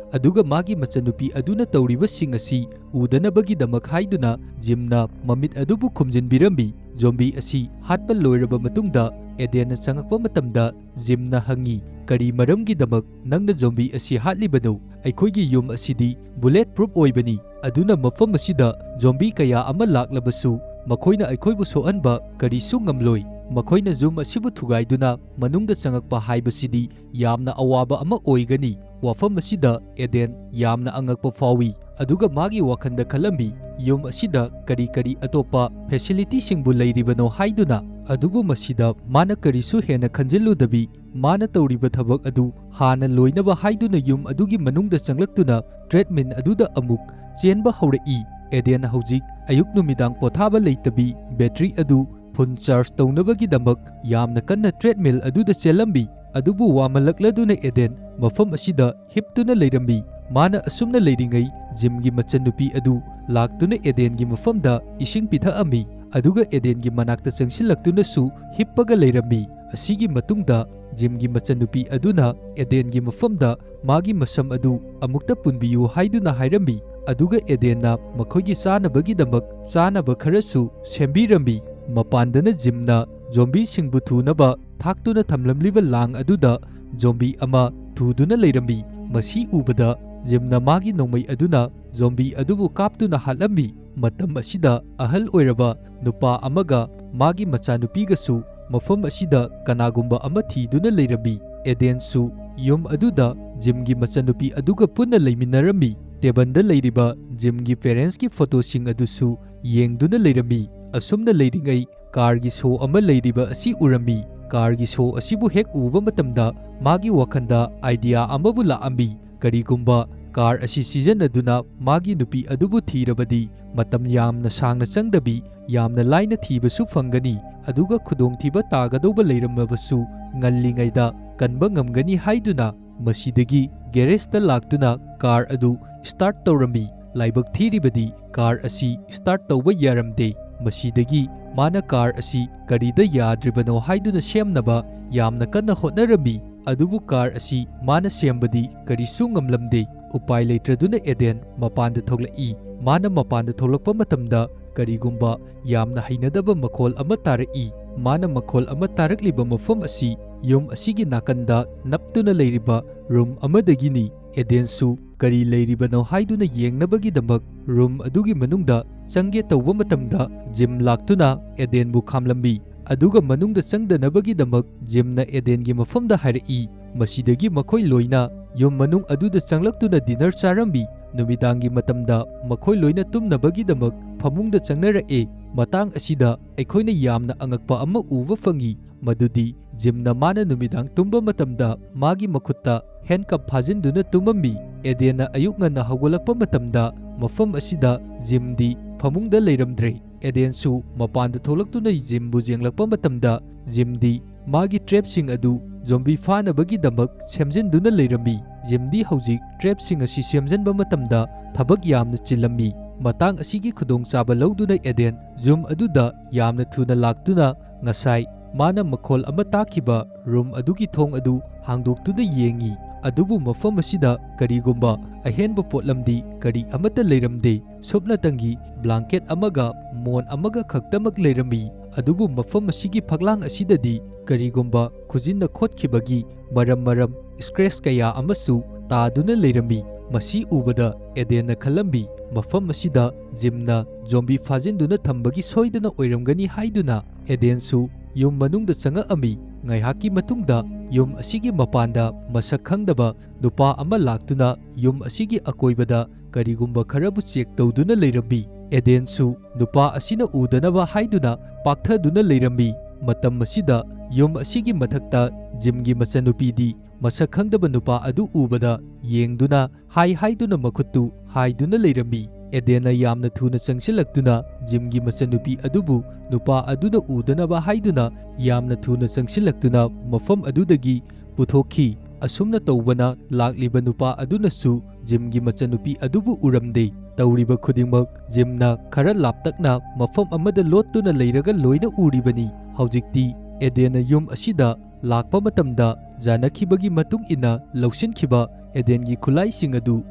ꯑꯗꯨꯒ ꯃꯥꯒꯤ ꯃꯆꯟꯅꯨꯄꯤ ꯑꯗꯨꯅ ꯇꯧꯔꯤꯕꯁꯤꯡ ꯑꯁꯤ ꯎꯗꯅꯕꯒꯤꯗꯃꯛ ꯍꯥꯏꯗꯨꯅ ꯖꯤꯝꯅ ꯃꯃꯤꯠ ꯑꯗꯨꯕꯨ ꯈꯨꯝꯖꯤꯟꯕꯤꯔꯝꯃꯤ꯫ ꯖꯣꯝꯕꯤ ꯑꯁꯤ ꯍꯥꯠꯄ ꯂꯣꯏꯔꯕ ꯃꯇꯨꯡꯗ, ꯑꯦꯗꯦꯟꯅ ꯆꯪꯉꯛꯄ ꯃꯇꯝꯗ, ꯖꯤꯝꯅ ꯍꯪꯉꯤ, "ꯀꯔꯤ ꯃꯔꯝꯒꯤꯗꯃꯛ ꯅꯪꯅ ꯖꯣꯝꯕꯤ ꯑꯁꯤ ꯍꯥꯠꯂꯤꯕꯅꯣ? ꯑꯩꯈꯣꯏꯒꯤ ꯌꯨꯝ ꯑꯁꯤꯗꯤ ꯕꯨꯂꯦꯠ ꯄ꯭ꯔꯨꯞ ꯑꯣꯏꯕꯅꯤ, ꯑꯗꯨꯅ ꯃꯐꯝ ꯑꯁꯤꯗ ꯖꯣꯝꯕꯤ ꯀꯌꯥ ꯑꯃ ꯂꯥꯛꯂꯕꯁꯨ ꯃꯈꯣꯏꯅ ꯑꯩꯈꯣꯏꯕꯨ ꯁꯣꯛꯍꯟꯕ ꯀꯔꯤꯁꯨ ꯉꯝꯂꯣꯏ꯫ ꯃꯈꯣꯏꯅ ꯌꯨꯝ ꯑꯁꯤꯕꯨ ꯊꯨꯒꯥꯏꯗꯨꯅ ꯃꯅꯨꯡꯗ ꯆꯪꯉꯛꯄ ꯍꯥꯏꯕꯁꯤꯗꯤ ꯌꯥꯝꯅ ꯑꯋꯥꯕ ꯑꯃ ꯑꯣꯏꯒꯅꯤ꯫" ꯋꯥꯐꯝ ꯑꯁꯤꯗ ꯑꯦꯗꯦꯟ ꯌꯥꯝꯅ ꯑꯉꯛꯄ ꯐꯥꯎꯏ, ꯑꯗꯨꯒ ꯃꯥꯒꯤ ꯋꯥꯈꯜꯗ ꯈꯜꯂꯝꯃꯤ, ꯌꯨꯝ ꯑꯁꯤꯗ ꯀꯔꯤ ꯀꯔꯤ ꯑꯇꯣꯞꯄ ꯐꯦꯁꯤꯂꯤꯇꯤꯁꯤꯡꯕꯨ ꯂꯩꯔꯤꯕꯅꯣ ꯍꯥꯏꯗꯨꯅ꯫ ꯑꯗꯨꯕꯨ ꯃꯁꯤꯗ ꯃꯥꯅ ꯀꯔꯤꯁꯨ ꯍꯦꯟꯅ ꯈꯟꯖꯤꯜꯂꯨꯗꯕꯤ, ꯃꯥꯅ ꯇꯧꯔꯤꯕ ꯊꯕꯛ ꯑꯗꯨ ꯍꯥꯟꯅ ꯂꯣꯏꯅꯕ ꯍꯥꯏꯗꯨꯅ ꯌꯨꯝ ꯑꯗꯨꯒꯤ ꯃꯅꯨꯡꯗ ꯆꯪꯂꯛꯇꯨꯅ ꯇ꯭ꯔꯦꯗꯃꯤꯜ ꯑꯗꯨꯗ ꯑꯃꯨꯛ ꯆꯦꯟꯕ ꯍꯧꯔꯛꯏ꯫ ꯑꯦꯗꯦꯟ ꯍꯧꯖꯤꯛ ꯑꯌꯨꯛ ꯅꯨꯃꯤꯗꯥꯡ ꯄꯣꯊꯥꯕ ꯂꯩꯇꯕꯤ ꯕꯦꯇ꯭ꯔꯤ ꯑꯗꯨ ꯐꯨꯜ ꯆꯥꯔꯖ ꯇꯧꯅꯕꯒꯤꯗꯃꯛ ꯌꯥꯝꯅ ꯀꯟꯅ ꯇ꯭ꯔꯦꯗꯃꯤꯜ ꯑꯗꯨꯗ ꯆꯦꯜꯂꯝꯃꯤ꯫ ꯑꯗꯨꯕꯨ ꯋꯥꯃꯜꯂꯛꯂꯗꯨꯅ ꯑꯦꯗꯦꯟ ꯃꯐꯝ ꯑꯁꯤꯗ ꯍꯤꯞꯇꯨꯅ ꯂꯩꯔꯝꯃꯤ꯫ ꯃꯥꯅ ꯑꯁꯨꯝꯅ ꯂꯩꯔꯤꯉꯩ, ꯖꯤꯝꯒꯤ ꯃꯆꯟꯅꯨꯄꯤ ꯑꯗꯨ ꯂꯥꯛꯇꯨꯅ ꯑꯦꯗꯦꯟꯒꯤ ꯃꯐꯝꯗ ꯏꯁꯤꯡ ꯄꯤꯊꯛꯑꯝꯃꯤ, ꯑꯗꯨꯒ ꯑꯦꯗꯦꯟꯒꯤ ꯃꯅꯥꯛꯇ ꯆꯪꯁꯤꯜꯂꯛꯇꯨꯅꯁꯨ ꯍꯤꯞꯄꯒ ꯂꯩꯔꯝꯃꯤ꯫ ꯑꯁꯤꯒꯤ ꯃꯇꯨꯡꯗ ꯖꯤꯝꯒꯤ ꯃꯆꯟꯅꯨꯄꯤ ꯑꯗꯨꯅ ꯑꯦꯗꯦꯟꯒꯤ ꯃꯐꯝꯗ ꯃꯥꯒꯤ ꯃꯁꯝ ꯑꯗꯨ ꯑꯃꯨꯛꯇ ꯄꯨꯟꯕꯤꯌꯨ ꯍꯥꯏꯗꯨꯅ ꯍꯥꯏꯔꯝꯃꯤ, ꯑꯗꯨꯒ ꯑꯦꯗꯦꯟꯅ ꯃꯈꯣꯏꯒꯤ ꯆꯥꯅꯕꯒꯤꯗꯃꯛ ꯆꯥꯅꯕ ꯈꯔꯁꯨ ꯁꯦꯝꯕꯤꯔꯝꯃꯤ꯫ ꯃꯄꯥꯟꯗꯅ ꯖꯤꯝꯅ ꯖꯣꯝꯕꯤꯁꯤꯡꯕꯨ ꯊꯨꯅꯕ ꯊꯥꯛꯇꯨꯅ ꯊꯝꯂꯝꯂꯤꯕ ꯂꯥꯡ ꯑꯗꯨꯗ ꯖꯣꯝꯕꯤ ꯑꯃ ꯊꯨꯗꯨꯅ ꯂꯩꯔꯝꯃꯤ꯫ ꯃꯁꯤ ꯎꯕꯗ ꯖꯤꯝꯅ ꯃꯥꯒꯤ ꯅꯣꯡꯃꯩ ꯑꯗꯨꯅ ꯖꯣꯝꯕꯤ ꯑꯗꯨꯕꯨ ꯀꯥꯞꯇꯨꯅ ꯍꯥꯠꯂꯝꯃꯤ꯫ ꯃꯇꯝ ꯑꯁꯤꯗ ꯑꯍꯜ ꯑꯣꯏꯔꯕ ꯅꯨꯄꯥ ꯑꯃꯒ ꯃꯥꯒꯤ ꯃꯆꯥꯅꯨꯄꯤꯒꯁꯨ ꯃꯐꯝ ꯑꯁꯤꯗ ꯀꯅꯥꯒꯨꯝꯕ ꯑꯃ ꯊꯤꯗꯨꯅ ꯂꯩꯔꯝꯃꯤ꯫ ꯑꯦꯗꯦꯟꯁꯨ ꯌꯨꯝ ꯑꯗꯨꯗ ꯖꯤꯝꯒꯤ ꯃꯆꯟꯅꯨꯄꯤ ꯑꯗꯨꯒ ꯄꯨꯟꯅ ꯂꯩꯃꯤꯟꯅꯔꯝꯃꯤ꯫ ꯇꯦꯕꯜꯗ ꯂꯩꯔꯤꯕ ꯖꯤꯝꯒꯤ ꯄꯦꯔꯦꯟꯁꯀꯤ ꯐꯣꯇꯣꯁꯤꯡ ꯑꯗꯨꯁꯨ ꯌꯦꯡꯗꯨꯅ ꯂꯩꯔꯝꯃꯤ꯫ ꯑꯁꯨꯝꯅ ꯂꯩꯔꯤꯉꯩ ꯀꯥꯔꯒꯤ ꯁꯣ ꯑꯃ ꯂꯩꯔꯤꯕ ꯑꯁꯤ ꯎꯔꯝꯃꯤ꯫ ꯀꯥꯔꯒꯤ ꯁꯣ ꯑꯁꯤꯕꯨ ꯍꯦꯛ ꯎꯕ ꯃꯇꯝꯗ ꯃꯥꯒꯤ ꯋꯥꯈꯜꯗ ꯑꯥꯏꯗꯤꯌꯥ ꯑꯃꯕꯨ ꯂꯥꯛꯑꯝꯃꯤ꯫ ꯀꯔꯤꯒꯨꯝꯕ ꯀꯥꯔ ꯑꯁꯤ ꯁꯤꯖꯤꯟꯅꯗꯨꯅ ꯃꯥꯒꯤ ꯅꯨꯄꯤ ꯑꯗꯨꯕꯨ ꯊꯤꯔꯕꯗꯤ ꯃꯇꯝ ꯌꯥꯝꯅ ꯁꯥꯡꯅ ꯆꯪꯗꯕꯤ ꯌꯥꯝꯅ ꯂꯥꯏꯅ ꯊꯤꯕꯁꯨ ꯐꯪꯒꯅꯤ, ꯑꯗꯨꯒ ꯈꯨꯗꯣꯡꯊꯤꯕ ꯇꯥꯒꯗꯧꯕ ꯂꯩꯔꯝꯂꯕꯁꯨ ꯉꯜꯂꯤꯉꯩꯗ ꯀꯟꯕ ꯉꯝꯒꯅꯤ ꯍꯥꯏꯗꯨꯅ ꯃꯁꯤꯗꯒꯤ ꯒꯦꯔꯦꯖꯇ ꯂꯥꯛꯇꯨꯅ ꯀꯥꯔ ꯑꯗꯨ ꯁ꯭ꯇꯥꯔꯠ ꯇꯧꯔꯝꯃꯤ꯫ ꯂꯥꯏꯕꯛ ꯊꯤꯔꯤꯕꯗꯤ ꯀꯥꯔ ꯑꯁꯤ ꯁ꯭ꯇꯥꯔꯠ ꯇꯧꯕ ꯌꯥꯔꯝꯗꯦ꯫ ꯃꯁꯤꯗꯒꯤ ꯃꯥꯅ ꯀꯥꯔ ꯑꯁꯤ ꯀꯔꯤꯗ ꯌꯥꯗ꯭ꯔꯤꯕꯅꯣ ꯍꯥꯏꯗꯨꯅ ꯁꯦꯝꯅꯕ ꯌꯥꯝꯅ ꯀꯟꯅ ꯍꯣꯠꯅꯔꯝꯃꯤ꯫ ꯑꯗꯨꯕꯨ ꯀꯥꯔ ꯑꯁꯤ ꯃꯥꯅ ꯁꯦꯝꯕꯗꯤ ꯀꯔꯤꯁꯨ ꯉꯝꯂꯝꯗꯦ꯫ ꯎꯄꯥꯏ ꯂꯩꯇ꯭ꯔꯗꯨꯅ ꯑꯦꯗꯦꯟ ꯃꯄꯥꯟꯗ ꯊꯣꯛꯂꯛꯏ꯫ ꯃꯥꯅ ꯃꯄꯥꯟꯗ ꯊꯣꯛꯂꯛꯄ ꯃꯇꯝꯗ ꯀꯔꯤꯒꯨꯝꯕ ꯌꯥꯝꯅ ꯍꯩꯅꯗꯕ ꯃꯈꯣꯜ ꯑꯃ ꯇꯥꯔꯛꯏ꯫ ꯃꯥꯅ ꯃꯈꯣꯜ ꯑꯃ ꯇꯥꯔꯛꯂꯤꯕ ꯃꯐꯝ ꯑꯁꯤ ꯌꯨꯝ ꯑꯁꯤꯒꯤ ꯅꯥꯀꯟꯗ ꯅꯞꯇꯨꯅ ꯂꯩꯔꯤꯕ ꯔꯨꯝ ꯑꯃꯗꯒꯤꯅꯤ꯫ ꯑꯦꯗꯦꯟꯁꯨ ꯀꯔꯤ ꯂꯩꯔꯤꯕꯅꯣ ꯍꯥꯏꯗꯨꯅ ꯌꯦꯡꯅꯕꯒꯤꯗꯃꯛ ꯔꯨꯝ ꯑꯗꯨꯒꯤ ꯃꯅꯨꯡꯗ ꯆꯪꯒꯦ ꯇꯧꯕ ꯃꯇꯝꯗ ꯖꯤꯝ ꯂꯥꯛꯇꯨꯅ ꯑꯦꯗꯦꯟꯕꯨ ꯈꯥꯝꯂꯝꯃꯤ꯫ ꯑꯗꯨꯒ ꯃꯅꯨꯡꯗ ꯆꯪꯗꯅꯕꯒꯤꯗꯃꯛ ꯖꯤꯝꯅ ꯑꯦꯗꯦꯟꯒꯤ ꯃꯐꯝꯗ ꯍꯥꯏꯔꯛꯏ꯫ ꯃꯁꯤꯗꯒꯤ ꯃꯈꯣꯏ ꯂꯣꯏꯅ ꯌꯨꯝ ꯃꯅꯨꯡ ꯑꯗꯨꯗ ꯆꯪꯂꯛꯇꯨꯅ ꯗꯤꯅꯔ ꯆꯥꯔꯝꯃꯤ꯫ ꯅꯨꯃꯤꯗꯥꯡꯒꯤ ꯃꯇꯝꯗ ꯃꯈꯣꯏ ꯂꯣꯏꯅ ꯇꯨꯝꯅꯕꯒꯤꯗꯃꯛ ꯐꯃꯨꯡꯗ ꯆꯪꯅꯔꯛꯑꯦ꯫ ꯃꯇꯥꯡ ꯑꯁꯤꯗ ꯑꯩꯈꯣꯏꯅ ꯌꯥꯝꯅ ꯑꯉꯛꯄ ꯑꯃ ꯎꯕ ꯐꯪꯉꯤ, ꯃꯗꯨꯗꯤ ꯖꯤꯝꯅ ꯃꯥꯅ ꯅꯨꯃꯤꯗꯥꯡ ꯇꯨꯝꯕ ꯃꯇꯝꯗ ꯃꯥꯒꯤ ꯃꯈꯨꯠꯇ ꯍꯦꯟꯀꯞ ꯐꯥꯖꯤꯟꯗꯨꯅ ꯇꯨꯝꯃꯝꯃꯤ꯫ ꯑꯦꯗꯦꯟꯅ ꯑꯌꯨꯛ ꯉꯟꯅ ꯍꯧꯒꯠꯂꯛꯄ ꯃꯇꯝꯗ ꯃꯐꯝ ꯑꯁꯤꯗ ꯖꯤꯝꯗꯤ ꯐꯃꯨꯡꯗ ꯂꯩꯔꯝꯗ꯭ꯔꯦ꯫ ꯑꯦꯗꯦꯟꯁꯨ ꯃꯄꯥꯟꯗ ꯊꯣꯛꯂꯛꯇꯨꯅ ꯖꯤꯝꯕꯨ ꯌꯦꯡꯂꯛꯄ ꯃꯇꯝꯗ ꯖꯤꯝꯗꯤ ꯃꯥꯒꯤ ꯇ꯭ꯔꯦꯞꯁꯤꯡ ꯑꯗꯨ ꯖꯣꯝꯕꯤ ꯐꯥꯅꯕꯒꯤꯗꯃꯛ ꯁꯦꯝꯖꯤꯟꯗꯨꯅ ꯂꯩꯔꯝꯃꯤ꯫ ꯖꯤꯝꯗꯤ ꯍꯧꯖꯤꯛ ꯇ꯭ꯔꯦꯞꯁꯤꯡ ꯑꯁꯤ ꯁꯦꯝꯖꯤꯟꯕ ꯃꯇꯝꯗ ꯊꯕꯛ ꯌꯥꯝꯅ ꯆꯤꯜꯂꯝꯃꯤ꯫ ꯃꯇꯥꯡ ꯑꯁꯤꯒꯤ ꯈꯨꯗꯣꯡꯆꯥꯕ ꯂꯧꯗꯨꯅ ꯑꯦꯗꯦꯟ ꯌꯨꯝ ꯑꯗꯨꯗ ꯌꯥꯝꯅ ꯊꯨꯅ ꯂꯥꯛꯇꯨꯅ ꯉꯁꯥꯏ ꯃꯥꯅ ꯃꯈꯣꯜ ꯑꯃ ꯇꯥꯈꯤꯕ ꯔꯨꯝ ꯑꯗꯨꯒꯤ ꯊꯣꯡ ꯑꯗꯨ ꯍꯥꯡꯗꯣꯛꯇꯨꯅ ꯌꯦꯡꯉꯤ꯫ ꯑꯗꯨꯕꯨ ꯃꯐꯝ ꯑꯁꯤꯗ ꯀꯔꯤꯒꯨꯝꯕ ꯑꯍꯦꯟꯕ ꯄꯣꯠꯂꯝꯗꯤ ꯀꯔꯤ ꯑꯃꯠꯇ ꯂꯩꯔꯝꯗꯦ꯫ ꯁꯨꯞꯅꯇꯪꯒꯤ ꯕ꯭ꯂꯥꯡꯀꯦꯠ ꯑꯃꯒ ꯃꯣꯟ ꯑꯃꯒ ꯈꯛꯇꯃꯛ ꯂꯩꯔꯝꯃꯤ꯫ ꯑꯗꯨꯕꯨ ꯃꯐꯝ ꯑꯁꯤꯒꯤ ꯐꯛꯂꯥꯡ ꯑꯁꯤꯗꯗꯤ ꯀꯔꯤꯒꯨꯝꯕ ꯈꯨꯖꯤꯟꯅ ꯈꯣꯠꯈꯤꯕꯒꯤ ꯃꯔꯝ ꯃꯔꯝ ꯁ꯭ꯀ꯭ꯔꯦꯆ ꯀꯌꯥ ꯑꯃꯁꯨ ꯇꯥꯗꯨꯅ ꯂꯩꯔꯝꯃꯤ꯫ ꯃꯁꯤ ꯎꯕꯗ ꯑꯦꯗꯦꯟꯅ ꯈꯜꯂꯝꯃꯤ, ꯃꯐꯝ ꯑꯁꯤꯗ ꯖꯤꯝꯅ ꯖꯣꯝꯕꯤ ꯐꯥꯖꯤꯟꯗꯨꯅ ꯊꯝꯕꯒꯤ ꯁꯣꯏꯗꯅ ꯑꯣꯏꯔꯝꯒꯅꯤ ꯍꯥꯏꯗꯨꯅ꯫ ꯑꯦꯗꯦꯟꯁꯨ ꯌꯨꯝ ꯃꯅꯨꯡꯗ ꯆꯪꯉꯛꯑꯝꯃꯤ꯫ ꯉꯥꯏꯍꯥꯛꯀꯤ ꯃꯇꯨꯡꯗ ꯌꯨꯝ ꯑꯁꯤꯒꯤ ꯃꯄꯥꯟꯗ ꯃꯁꯛ ꯈꯪꯗꯕ ꯅꯨꯄꯥ ꯑꯃ ꯂꯥꯛꯇꯨꯅ ꯌꯨꯝ ꯑꯁꯤꯒꯤ ꯑꯀꯣꯏꯕꯗ ꯀꯔꯤꯒꯨꯝꯕ ꯈꯔꯕꯨ ꯆꯦꯛ ꯇꯧꯗꯨꯅ ꯂꯩꯔꯝꯃꯤ꯫ ꯑꯦꯗꯦꯟꯁꯨ ꯅꯨꯄꯥ ꯑꯁꯤꯅ ꯎꯗꯅꯕ ꯍꯥꯏꯗꯨꯅ ꯄꯥꯛꯊꯗꯨꯅ ꯂꯩꯔꯝꯃꯤ꯫ ꯃꯇꯝ ꯑꯁꯤꯗ ꯌꯨꯝ ꯑꯁꯤꯒꯤ ꯃꯊꯛꯇ ꯖꯤꯝꯒꯤ ꯃꯆꯟꯅꯨꯄꯤꯗꯤ ꯃꯁꯛ ꯈꯪꯗꯕ ꯅꯨꯄꯥ ꯑꯗꯨ ꯎꯕꯗ ꯌꯦꯡꯗꯨꯅ ꯍꯥꯏ ꯍꯥꯏꯗꯨꯅ ꯃꯈꯨꯠꯇꯨ ꯍꯥꯏꯗꯨꯅ ꯂꯩꯔꯝꯃꯤ꯫ ꯑꯦꯗꯦꯟꯅ ꯌꯥꯝꯅ ꯊꯨꯅ ꯆꯪꯁꯤꯜꯂꯛꯇꯨꯅ ꯖꯤꯝꯒꯤ ꯃꯆꯟꯅꯨꯄꯤ ꯑꯗꯨꯕꯨ ꯅꯨꯄꯥ ꯑꯗꯨꯅ ꯎꯗꯅꯕ ꯍꯥꯏꯗꯨꯅ ꯌꯥꯝꯅ ꯊꯨꯅ ꯆꯪꯁꯤꯜꯂꯛꯇꯨꯅ ꯃꯐꯝ ꯑꯗꯨꯗꯒꯤ ꯄꯨꯊꯣꯛꯈꯤ꯫ ꯑꯁꯨꯝꯅ ꯇꯧꯕꯅ ꯂꯥꯛꯂꯤꯕ ꯅꯨꯄꯥ ꯑꯗꯨꯅꯁꯨ ꯖꯤꯝꯒꯤ ꯃꯆꯟꯅꯨꯄꯤ ꯑꯗꯨꯕꯨ ꯎꯔꯝꯗꯦ꯫ ꯇꯧꯔꯤꯕ ꯈꯨꯗꯤꯡꯃꯛ ꯖꯤꯝꯅ ꯈꯔ ꯂꯥꯞꯇꯛꯅ ꯃꯐꯝ ꯑꯃꯗ ꯂꯣꯠꯇꯨꯅ ꯂꯩꯔꯒ ꯂꯣꯏꯅ ꯎꯔꯤꯕꯅꯤ꯫ ꯍꯧꯖꯤꯛꯇꯤ ꯑꯦꯗꯦꯟꯅ ꯌꯨꯝ ꯑꯁꯤꯗ ꯂꯥꯛꯄ ꯃꯇꯝꯗ ꯌꯥꯅꯈꯤꯕꯒꯤ ꯃꯇꯨꯡ ꯏꯟꯅ ꯂꯧꯁꯤꯟꯈꯤꯕ ꯑꯦꯗꯦꯟꯒꯤ ꯈꯨꯠꯂꯥꯏꯁꯤꯡ ꯑꯗꯨ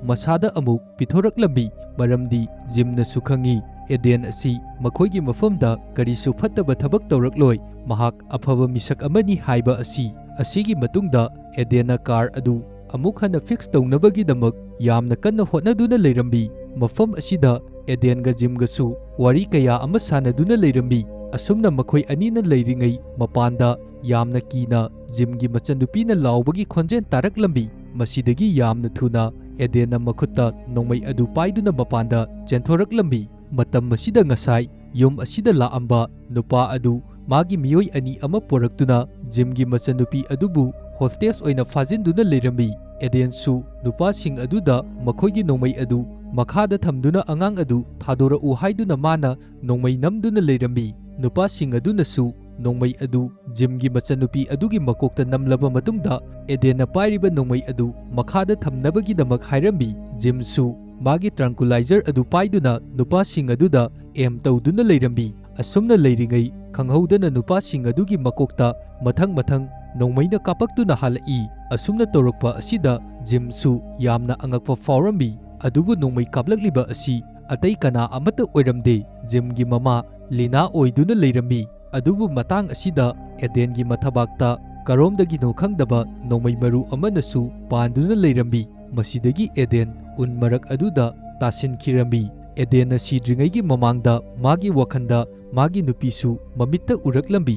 ꯃꯁꯥꯗ ꯑꯃꯨꯛ ꯄꯤꯊꯣꯔꯛꯂꯝꯃꯤ, ꯃꯔꯝꯗꯤ ꯖꯤꯝꯅꯁꯨ ꯈꯪꯏ ꯑꯦꯗꯦꯟ ꯑꯁꯤ ꯃꯈꯣꯏꯒꯤ ꯃꯐꯝꯗ ꯀꯔꯤꯁꯨ ꯐꯠꯇꯕ ꯊꯕꯛ ꯇꯧꯔꯛꯂꯣꯏ, ꯃꯍꯥꯛ ꯑꯐꯕ ꯃꯤꯁꯛ ꯑꯃꯅꯤ ꯍꯥꯏꯕ ꯑꯁꯤ꯫ ꯑꯁꯤꯒꯤ ꯃꯇꯨꯡꯗ ꯑꯦꯗꯦꯟꯅ ꯀꯥꯔ ꯑꯗꯨ ꯑꯃꯨꯛ ꯍꯟꯅ ꯐꯤꯛꯁ ꯇꯧꯅꯕꯒꯤꯗꯃꯛ ꯌꯥꯝꯅ ꯀꯟꯅ ꯍꯣꯠꯅꯗꯨꯅ ꯂꯩꯔꯝꯃꯤ꯫ ꯃꯐꯝ ꯑꯁꯤꯗ ꯑꯦꯗꯦꯟꯒ ꯖꯤꯝꯒꯁꯨ ꯋꯥꯔꯤ ꯀꯌꯥ ꯑꯃ ꯁꯥꯟꯅꯗꯨꯅ ꯂꯩꯔꯝꯃꯤ꯫ ꯑꯁꯨꯝꯅ ꯃꯈꯣꯏ ꯑꯅꯤꯅ ꯂꯩꯔꯤꯉꯩ ꯃꯄꯥꯟꯗ ꯌꯥꯝꯅ ꯀꯤꯅ ꯖꯤꯝꯒꯤ ꯃꯆꯟꯅꯨꯄꯤꯅ ꯂꯥꯎꯕꯒꯤ ꯈꯣꯟꯖꯦꯜ ꯇꯥꯔꯛꯂꯝꯃꯤ꯫ ꯃꯁꯤꯗꯒꯤ ꯌꯥꯝꯅ ꯊꯨꯅ ꯑꯦꯗꯦꯟꯅ ꯃꯈꯨꯠꯇ ꯅꯣꯡꯃꯩ ꯑꯗꯨ ꯄꯥꯏꯗꯨꯅ ꯃꯄꯥꯟꯗ ꯆꯦꯟꯊꯣꯔꯛꯂꯝꯃꯤ꯫ ꯃꯇꯝ ꯑꯁꯤꯗ ꯉꯁꯥꯏ ꯌꯨꯝ ꯑꯁꯤꯗ ꯂꯥꯛꯑꯝꯕ ꯅꯨꯄꯥ ꯑꯗꯨ ꯃꯥꯒꯤ ꯃꯤꯑꯣꯏ ꯑꯅꯤ ꯑꯃ ꯄꯨꯔꯛꯇꯨꯅ ꯖꯤꯝꯒꯤ ꯃꯆꯟꯅꯨꯄꯤ ꯑꯗꯨꯕꯨ ꯍꯣꯁꯇꯦꯖ ꯑꯣꯏꯅ ꯐꯥꯖꯤꯟꯗꯨꯅ ꯂꯩꯔꯝꯃꯤ꯫ ꯑꯦꯗꯦꯟꯁꯨ ꯅꯨꯄꯥꯁꯤꯡ ꯑꯗꯨꯗ ꯃꯈꯣꯏꯒꯤ ꯅꯣꯡꯃꯩ ꯑꯗꯨ ꯃꯈꯥꯗ ꯊꯝꯗꯨꯅ ꯑꯉꯥꯡ ꯑꯗꯨ ꯊꯥꯗꯣꯔꯛꯎ ꯍꯥꯏꯗꯨꯅ ꯃꯥꯅ ꯅꯣꯡꯃꯩ ꯅꯝꯗꯨꯅ ꯂꯩꯔꯝꯃꯤ꯫ ꯅꯨꯄꯥꯁꯤꯡ ꯑꯗꯨꯅꯁꯨ ꯅꯣꯡꯃꯩ ꯑꯗꯨ ꯖꯤꯝꯒꯤ ꯃꯆꯟꯅꯨꯄꯤ ꯑꯗꯨꯒꯤ ꯃꯀꯣꯛꯇ ꯅꯝꯂꯕ ꯃꯇꯨꯡꯗ ꯑꯦꯗꯦꯟꯅ ꯄꯥꯏꯔꯤꯕ ꯅꯣꯡꯃꯩ ꯑꯗꯨ ꯃꯈꯥꯗ ꯊꯝꯅꯕꯒꯤꯗꯃꯛ ꯍꯥꯏꯔꯝꯃꯤ꯫ ꯖꯤꯝꯁꯨ ꯃꯥꯒꯤ ꯇ꯭ꯔꯥꯡꯀꯨꯂꯥꯏꯖꯔ ꯑꯗꯨ ꯄꯥꯏꯗꯨꯅ ꯅꯨꯄꯥꯁꯤꯡ ꯑꯗꯨꯗ ꯑꯦꯝ ꯇꯧꯗꯨꯅ ꯂꯩꯔꯝꯃꯤ꯫ ꯑꯁꯨꯝꯅ ꯂꯩꯔꯤꯉꯩ ꯈꯪꯍꯧꯗꯅ ꯅꯨꯄꯥꯁꯤꯡ ꯑꯗꯨꯒꯤ ꯃꯀꯣꯛꯇ ꯃꯊꯪ ꯃꯊꯪ ꯅꯣꯡꯃꯩꯅ ꯀꯥꯞꯄꯛꯇꯨꯅ ꯍꯜꯂꯛꯏ꯫ ꯑꯁꯨꯝꯅ ꯇꯧꯔꯛꯄ ꯑꯁꯤꯗ ꯖꯤꯝꯁꯨ ꯌꯥꯝꯅ ꯑꯉꯛꯄ ꯐꯥꯎꯔꯝꯃꯤ꯫ ꯑꯗꯨꯕꯨ ꯅꯣꯡꯃꯩ ꯀꯥꯞꯂꯛꯂꯤꯕ ꯑꯁꯤ ꯑꯇꯩ ꯀꯅꯥ ꯑꯃꯠꯇ ꯑꯣꯏꯔꯝꯗꯦ, ꯖꯤꯝꯒꯤ ꯃꯃꯥ ꯂꯤꯅꯥ ꯑꯣꯏꯗꯨꯅ ꯂꯩꯔꯝꯃꯤ꯫ ꯑꯗꯨꯕꯨ ꯃꯇꯥꯡ ꯑꯁꯤꯗ ꯑꯦꯗꯦꯟꯒꯤ ꯃꯊꯕꯥꯛꯇ ꯀꯔꯣꯝꯗꯒꯤꯅꯣ ꯈꯪꯗꯕ ꯅꯣꯡꯃꯩ ꯃꯔꯨ ꯑꯃꯅꯁꯨ ꯄꯥꯟꯗꯨꯅ ꯂꯩꯔꯝꯃꯤ꯫ ꯃꯁꯤꯗꯒꯤ ꯑꯦꯗꯦꯟ ꯎꯟ ꯃꯔꯛ ꯑꯗꯨꯗ ꯇꯥꯁꯤꯟꯈꯤꯔꯝꯃꯤ꯫ ꯑꯦꯗꯦꯟꯅ ꯁꯤꯗ꯭ꯔꯤꯉꯩꯒꯤ ꯃꯃꯥꯡꯗ ꯃꯥꯒꯤ ꯋꯥꯈꯜꯗ ꯃꯥꯒꯤ ꯅꯨꯄꯤꯁꯨ ꯃꯃꯤꯠꯇ ꯎꯔꯛꯂꯝꯃꯤ꯫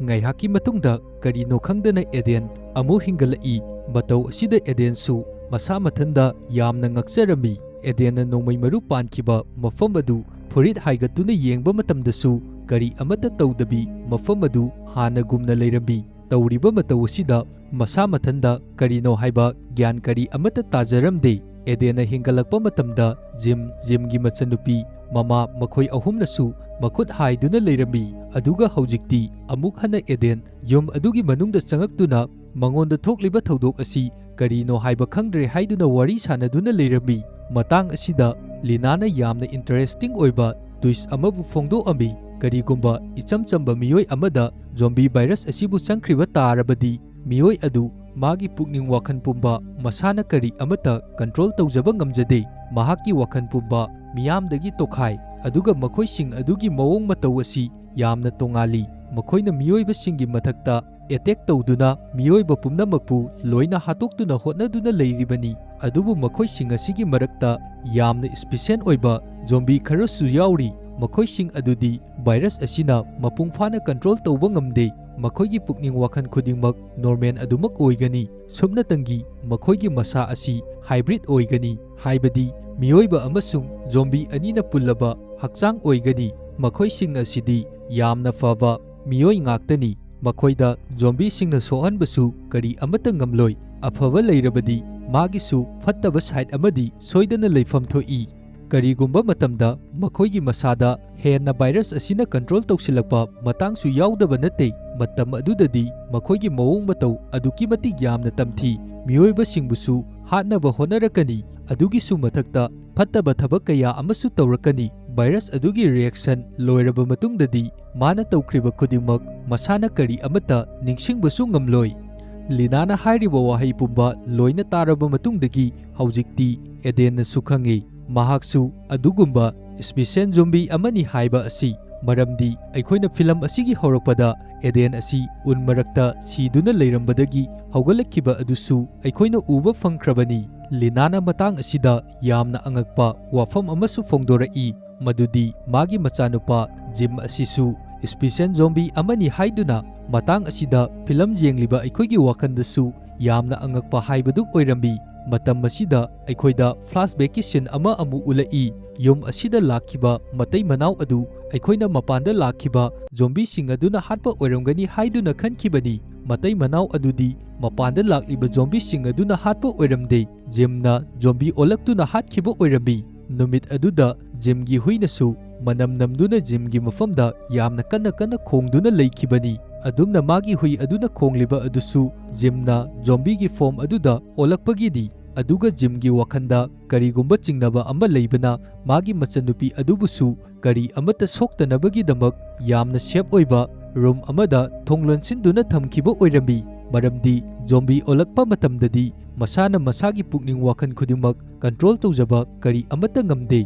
ꯉꯥꯏꯍꯥꯛꯀꯤ ꯃꯇꯨꯡꯗ ꯀꯔꯤꯅꯣ ꯈꯪꯗꯅ ꯑꯦꯗꯦꯟ ꯑꯃꯨꯛ ꯍꯤꯡꯒꯠꯂꯛꯏ꯫ ꯃꯇꯧ ꯑꯁꯤꯗ ꯑꯦꯗꯦꯟꯁꯨ ꯃꯁꯥ ꯃꯊꯟꯗ ꯌꯥꯝꯅ ꯉꯛꯆꯔꯝꯃꯤ꯫ ꯑꯦꯗꯦꯟꯅ ꯅꯣꯡꯃꯩ ꯃꯔꯨ ꯄꯥꯟꯈꯤꯕ ꯃꯐꯝ ꯑꯗꯨ ꯐꯨꯔꯤꯠ ꯍꯥꯏꯒꯠꯇꯨꯅ ꯌꯦꯡꯕ ꯃꯇꯝꯗꯁꯨ ꯀꯔꯤ ꯑꯃꯠꯇ ꯇꯧꯗꯕꯤ ꯃꯐꯝ ꯑꯗꯨ ꯍꯥꯟꯅꯒꯨꯝꯅ ꯂꯩꯔꯝꯃꯤ꯫ ꯇꯧꯔꯤꯕ ꯃꯇꯧ ꯑꯁꯤꯗ ꯃꯁꯥ ꯃꯊꯟꯗ ꯀꯔꯤꯅꯣ ꯍꯥꯏꯕ ꯒ꯭ꯌꯥꯟ ꯀꯔꯤ ꯑꯃꯠꯇ ꯇꯥꯖꯔꯝꯗꯦ꯫ ꯑꯦꯗꯦꯟꯅ ꯍꯤꯡꯒꯠꯂꯛꯄ ꯃꯇꯝꯗ ꯖꯤꯝ, ꯖꯤꯝꯒꯤ ꯃꯆꯟꯅꯨꯄꯤ, ꯃꯃꯥ ꯃꯈꯣꯏ ꯑꯍꯨꯝꯅꯁꯨ ꯃꯈꯨꯠ ꯍꯥꯏꯗꯨꯅ ꯂꯩꯔꯝꯃꯤ꯫ ꯑꯗꯨꯒ ꯍꯧꯖꯤꯛꯇꯤ ꯑꯃꯨꯛ ꯍꯟꯅ ꯑꯦꯗꯦꯟ ꯌꯨꯝ ꯑꯗꯨꯒꯤ ꯃꯅꯨꯡꯗ ꯆꯪꯉꯛꯇꯨꯅ ꯃꯉꯣꯟꯗ ꯊꯣꯛꯂꯤꯕ ꯊꯧꯗꯣꯛ ꯑꯁꯤ ꯀꯔꯤꯅꯣ ꯍꯥꯏꯕ ꯈꯪꯗ꯭ꯔꯦ ꯍꯥꯏꯗꯨꯅ ꯋꯥꯔꯤ ꯁꯥꯟꯅꯗꯨꯅ ꯂꯩꯔꯝꯃꯤ꯫ ꯃꯇꯥꯡ ꯑꯁꯤꯗ ꯂꯤꯅꯥꯅ ꯌꯥꯝꯅ ꯏꯟꯇꯔꯦꯁꯇꯤꯡ ꯑꯣꯏꯕ ꯇ꯭ꯋꯤꯁ ꯑꯃꯕꯨ ꯐꯣꯡꯗꯣꯛꯑꯝꯃꯤ꯫ ꯀꯔꯤꯒꯨꯝꯕ ꯏꯆꯝ ꯆꯝꯕ ꯃꯤꯑꯣꯏ ꯑꯃꯗ ꯖꯣꯝꯕꯤ ꯚꯥꯏꯔꯁ ꯑꯁꯤꯕꯨ ꯆꯪꯈ꯭ꯔꯤꯕ ꯇꯥꯔꯕꯗꯤ, ꯃꯤꯑꯣꯏ ꯑꯗꯨ ꯃꯥꯒꯤ ꯄꯨꯛꯅꯤꯡ ꯋꯥꯈꯜ ꯄꯨꯝꯕ ꯃꯁꯥꯅ ꯀꯔꯤ ꯑꯃꯠꯇ ꯀꯟꯇ꯭ꯔꯣꯜ ꯇꯧꯖꯕ ꯉꯝꯖꯗꯦ꯫ ꯃꯍꯥꯛꯀꯤ ꯋꯥꯈꯜ ꯄꯨꯝꯕ ꯃꯤꯌꯥꯝꯗꯒꯤ ꯇꯣꯈꯥꯏ, ꯑꯗꯨꯒ ꯃꯈꯣꯏꯁꯤꯡ ꯑꯗꯨꯒꯤ ꯃꯑꯣꯡ ꯃꯇꯧ ꯑꯁꯤ ꯌꯥꯝꯅ ꯇꯣꯉꯥꯜꯂꯤ꯫ ꯃꯈꯣꯏꯅ ꯃꯤꯑꯣꯏꯕꯁꯤꯡꯒꯤ ꯃꯊꯛꯇ ꯑꯦꯇꯦꯛ ꯇꯧꯗꯨꯅ ꯃꯤꯑꯣꯏꯕ ꯄꯨꯝꯅꯃꯛꯄꯨ ꯂꯣꯏꯅ ꯍꯥꯠꯇꯣꯛꯇꯨꯅ ꯍꯣꯠꯅꯗꯨꯅ ꯂꯩꯔꯤꯕꯅꯤ꯫ ꯑꯗꯨꯕꯨ ꯃꯈꯣꯏꯁꯤꯡ ꯑꯁꯤꯒꯤ ꯃꯔꯛꯇ ꯌꯥꯝꯅ ꯏꯁꯄꯤꯁꯦꯜ ꯑꯣꯏꯕ ꯖꯣꯝꯕꯤ ꯈꯔꯁꯨ ꯌꯥꯎꯔꯤ꯫ ꯃꯈꯣꯏꯁꯤꯡ ꯑꯗꯨꯗꯤ ꯚꯥꯏꯔꯁ ꯑꯁꯤꯅ ꯃꯄꯨꯡ ꯐꯥꯅ ꯀꯟꯇ꯭ꯔꯣꯜ ꯇꯧꯕ ꯉꯝꯗꯦ꯫ ꯃꯈꯣꯏꯒꯤ ꯄꯨꯛꯅꯤꯡ ꯋꯥꯈꯜ ꯈꯨꯗꯤꯡꯃꯛ ꯅꯣꯔꯃꯦꯜ ꯑꯗꯨꯃꯛ ꯑꯣꯏꯒꯅꯤ꯫ ꯁꯨꯞꯅꯇꯪꯒꯤ ꯃꯈꯣꯏꯒꯤ ꯃꯁꯥ ꯑꯁꯤ ꯍꯥꯏꯕ꯭ꯔꯤꯗ ꯑꯣꯏꯒꯅꯤ, ꯍꯥꯏꯕꯗꯤ ꯃꯤꯑꯣꯏꯕ ꯑꯃꯁꯨꯡ ꯖꯣꯝꯕꯤ ꯑꯅꯤꯅ ꯄꯨꯜꯂꯕ ꯍꯛꯆꯥꯡ ꯑꯣꯏꯒꯅꯤ꯫ ꯃꯈꯣꯏꯁꯤꯡ ꯑꯁꯤꯗꯤ ꯌꯥꯝꯅ ꯐꯕ ꯃꯤꯑꯣꯏ ꯉꯥꯛꯇꯅꯤ꯫ ꯃꯈꯣꯏꯗ ꯖꯣꯝꯕꯤꯁꯤꯡꯅ ꯁꯣꯛꯍꯟꯕꯁꯨ ꯀꯔꯤ ꯑꯃꯠꯇ ꯉꯝꯂꯣꯏ꯫ ꯑꯐꯕ ꯂꯩꯔꯕꯗꯤ ꯃꯥꯒꯤꯁꯨ ꯐꯠꯇꯕ ꯁꯥꯏꯗ ꯑꯃꯗꯤ ꯁꯣꯏꯗꯅ ꯂꯩꯐꯝ ꯊꯣꯛꯏ꯫ ꯀꯔꯤꯒꯨꯝꯕ ꯃꯇꯝꯗ ꯃꯈꯣꯏꯒꯤ ꯃꯁꯥꯗ ꯍꯦꯟꯅ ꯚꯥꯏꯔꯁ ꯑꯁꯤꯅ ꯀꯟꯇ꯭ꯔꯣꯜ ꯇꯧꯁꯤꯜꯂꯛꯄ ꯃꯇꯥꯡꯁꯨ ꯌꯥꯎꯗꯕ ꯅꯠꯇꯦ꯫ ꯃꯇꯝ ꯑꯗꯨꯗꯗꯤ ꯃꯈꯣꯏꯒꯤ ꯃꯑꯣꯡ ꯃꯇꯧ ꯑꯗꯨꯛꯀꯤ ꯃꯇꯤꯛ ꯌꯥꯝꯅ ꯇꯝꯊꯤ꯫ ꯃꯤꯑꯣꯏꯕꯁꯤꯡꯕꯨꯁꯨ ꯍꯥꯠꯅꯕ ꯍꯣꯠꯅꯔꯛꯀꯅꯤ꯫ ꯑꯗꯨꯒꯤꯁꯨ ꯃꯊꯛꯇ ꯐꯠꯇꯕ ꯊꯕꯛ ꯀꯌꯥ ꯑꯃꯁꯨ ꯇꯧꯔꯛꯀꯅꯤ꯫ ꯚꯥꯏꯔꯁ ꯑꯗꯨꯒꯤ ꯔꯤꯑꯦꯛꯁꯟ ꯂꯣꯏꯔꯕ ꯃꯇꯨꯡꯗꯗꯤ ꯃꯥꯅ ꯇꯧꯈ꯭ꯔꯤꯕ ꯈꯨꯗꯤꯡꯃꯛ ꯃꯁꯥꯅ ꯀꯔꯤ ꯑꯃꯠꯇ ꯅꯤꯡꯁꯤꯡꯕꯁꯨ ꯉꯝꯂꯣꯏ꯫ ꯂꯤꯅꯥꯅ ꯍꯥꯏꯔꯤꯕ ꯋꯥꯍꯩ ꯄꯨꯝꯕ ꯂꯣꯏꯅ ꯇꯥꯔꯕ ꯃꯇꯨꯡꯗꯒꯤ ꯍꯧꯖꯤꯛꯇꯤ ꯑꯦꯗꯦꯟꯅꯁꯨ ꯈꯪꯉꯤ꯫ ꯃꯍꯥꯛꯁꯨ ꯑꯗꯨꯒꯨꯝꯕ ꯏꯁꯄꯤꯁꯦꯜ ꯖꯣꯝꯕꯤ ꯑꯃꯅꯤ ꯍꯥꯏꯕ ꯑꯁꯤ, ꯃꯔꯝꯗꯤ ꯑꯩꯈꯣꯏꯅ ꯐꯤꯂꯝ ꯑꯁꯤꯒꯤ ꯍꯧꯔꯛꯄꯗ ꯑꯦꯗꯦꯟ ꯑꯁꯤ ꯎꯟ ꯃꯔꯛꯇ ꯁꯤꯗꯨꯅ ꯂꯩꯔꯝꯕꯗꯒꯤ ꯍꯧꯒꯠꯂꯛꯈꯤꯕ ꯑꯗꯨꯁꯨ ꯑꯩꯈꯣꯏꯅ ꯎꯕ ꯐꯪꯈ꯭ꯔꯕꯅꯤ꯫ ꯂꯤꯅꯥꯅ ꯃꯇꯥꯡ ꯑꯁꯤꯗ ꯌꯥꯝꯅ ꯑꯉꯛꯄ ꯋꯥꯐꯝ ꯑꯃꯁꯨ ꯐꯣꯡꯗꯣꯔꯛꯏ, ꯃꯗꯨꯗꯤ ꯃꯥꯒꯤ ꯃꯆꯥꯅꯨꯄꯥ ꯖꯤꯝ ꯑꯁꯤꯁꯨ ꯏꯁꯄꯤꯁꯦꯟ ꯖꯣꯝꯕꯤ ꯑꯃꯅꯤ ꯍꯥꯏꯗꯨꯅ ꯃꯇꯥꯡ ꯑꯁꯤꯗ ꯐꯤꯂꯝ ꯌꯦꯡꯂꯤꯕ ꯑꯩꯈꯣꯏꯒꯤ ꯋꯥꯈꯜꯗꯁꯨ ꯌꯥꯝꯅ ꯑꯉꯛꯄ ꯍꯥꯏꯕꯗꯨ ꯑꯣꯏꯔꯝꯃꯤ꯫ ꯃꯇꯝ ꯑꯁꯤꯗ ꯑꯩꯈꯣꯏꯗ flashbackꯀꯤ scene ꯑꯃ ꯑꯃꯨꯛ ꯎꯠꯂꯛꯏ꯫ ꯌꯨꯝ ꯑꯁꯤꯗ ꯂꯥꯛꯈꯤꯕ ꯃꯇꯩ ꯃꯅꯥꯎ ꯑꯗꯨ ꯑꯩꯈꯣꯏꯅ ꯃꯄꯥꯟꯗ ꯂꯥꯛꯈꯤꯕ ꯖꯣꯝꯕꯤꯁꯤꯡ ꯑꯗꯨꯅ ꯍꯥꯠꯄ ꯑꯣꯏꯔꯝꯒꯅꯤ ꯍꯥꯏꯗꯨꯅ ꯈꯟꯈꯤꯕꯅꯤ꯫ ꯃꯇꯩ ꯃꯅꯥꯎ ꯑꯗꯨꯗꯤ ꯃꯄꯥꯟꯗ ꯂꯥꯛꯂꯤꯕ ꯖꯣꯝꯕꯤꯁꯤꯡ ꯑꯗꯨꯅ ꯍꯥꯠꯄ ꯑꯣꯏꯔꯝꯗꯦ꯫ ꯖꯤꯝꯅ ꯖꯣꯝꯕꯤ ꯑꯣꯜꯂꯛꯇꯨꯅ ꯍꯥꯠꯈꯤꯕ ꯑꯣꯏꯔꯝꯃꯤ꯫ ꯅꯨꯃꯤꯠ ꯑꯗꯨꯗ ꯖꯤꯝꯒꯤ ꯍꯨꯏꯅꯁꯨ ꯃꯅꯝ ꯅꯝꯗꯨꯅ ꯖꯤꯝꯒꯤ ꯃꯐꯝꯗ ꯌꯥꯝꯅ ꯀꯟꯅ ꯀꯟꯅ ꯈꯣꯡꯗꯨꯅ ꯂꯩꯈꯤꯕꯅꯤ꯫ ꯑꯗꯨꯝꯅ ꯃꯥꯒꯤ ꯍꯨꯏ ꯑꯗꯨꯅ ꯈꯣꯡꯂꯤꯕ ꯑꯗꯨꯁꯨ ꯖꯤꯝꯅ ꯖꯣꯝꯕꯤꯒꯤ form ꯑꯗꯨꯗ ꯑꯣꯜꯂꯛꯄꯒꯤꯅꯤ꯫ ꯑꯗꯨꯒ ꯖꯤꯝꯒꯤ ꯋꯥꯈꯜꯗ ꯀꯔꯤꯒꯨꯝꯕ ꯆꯤꯡꯅꯕ ꯑꯃ ꯂꯩꯕꯅ ꯃꯥꯒꯤ ꯃꯆꯟꯅꯨꯄꯤ ꯑꯗꯨꯕꯨꯁꯨ ꯀꯔꯤ ꯑꯃꯠꯇ ꯁꯣꯛꯇꯅꯕꯒꯤꯗꯃꯛ ꯌꯥꯝꯅ safe ꯑꯣꯏꯕ room ꯑꯃꯗ ꯊꯣꯡ ꯂꯣꯟꯁꯤꯟꯗꯨꯅ ꯊꯝꯈꯤꯕ ꯑꯣꯏꯔꯝꯃꯤ꯫ ꯃꯔꯝꯗꯤ ꯖꯣꯝꯕꯤ ꯑꯣꯜꯂꯛꯄ ꯃꯇꯝꯗꯗꯤ ꯃꯁꯥꯅ ꯃꯁꯥꯒꯤ ꯄꯨꯛꯅꯤꯡ ꯋꯥꯈꯜ ꯈꯨꯗꯤꯡꯃꯛ control ꯇꯧꯖꯕ ꯀꯔꯤ ꯑꯃꯠꯇ ꯉꯝꯗꯦ꯫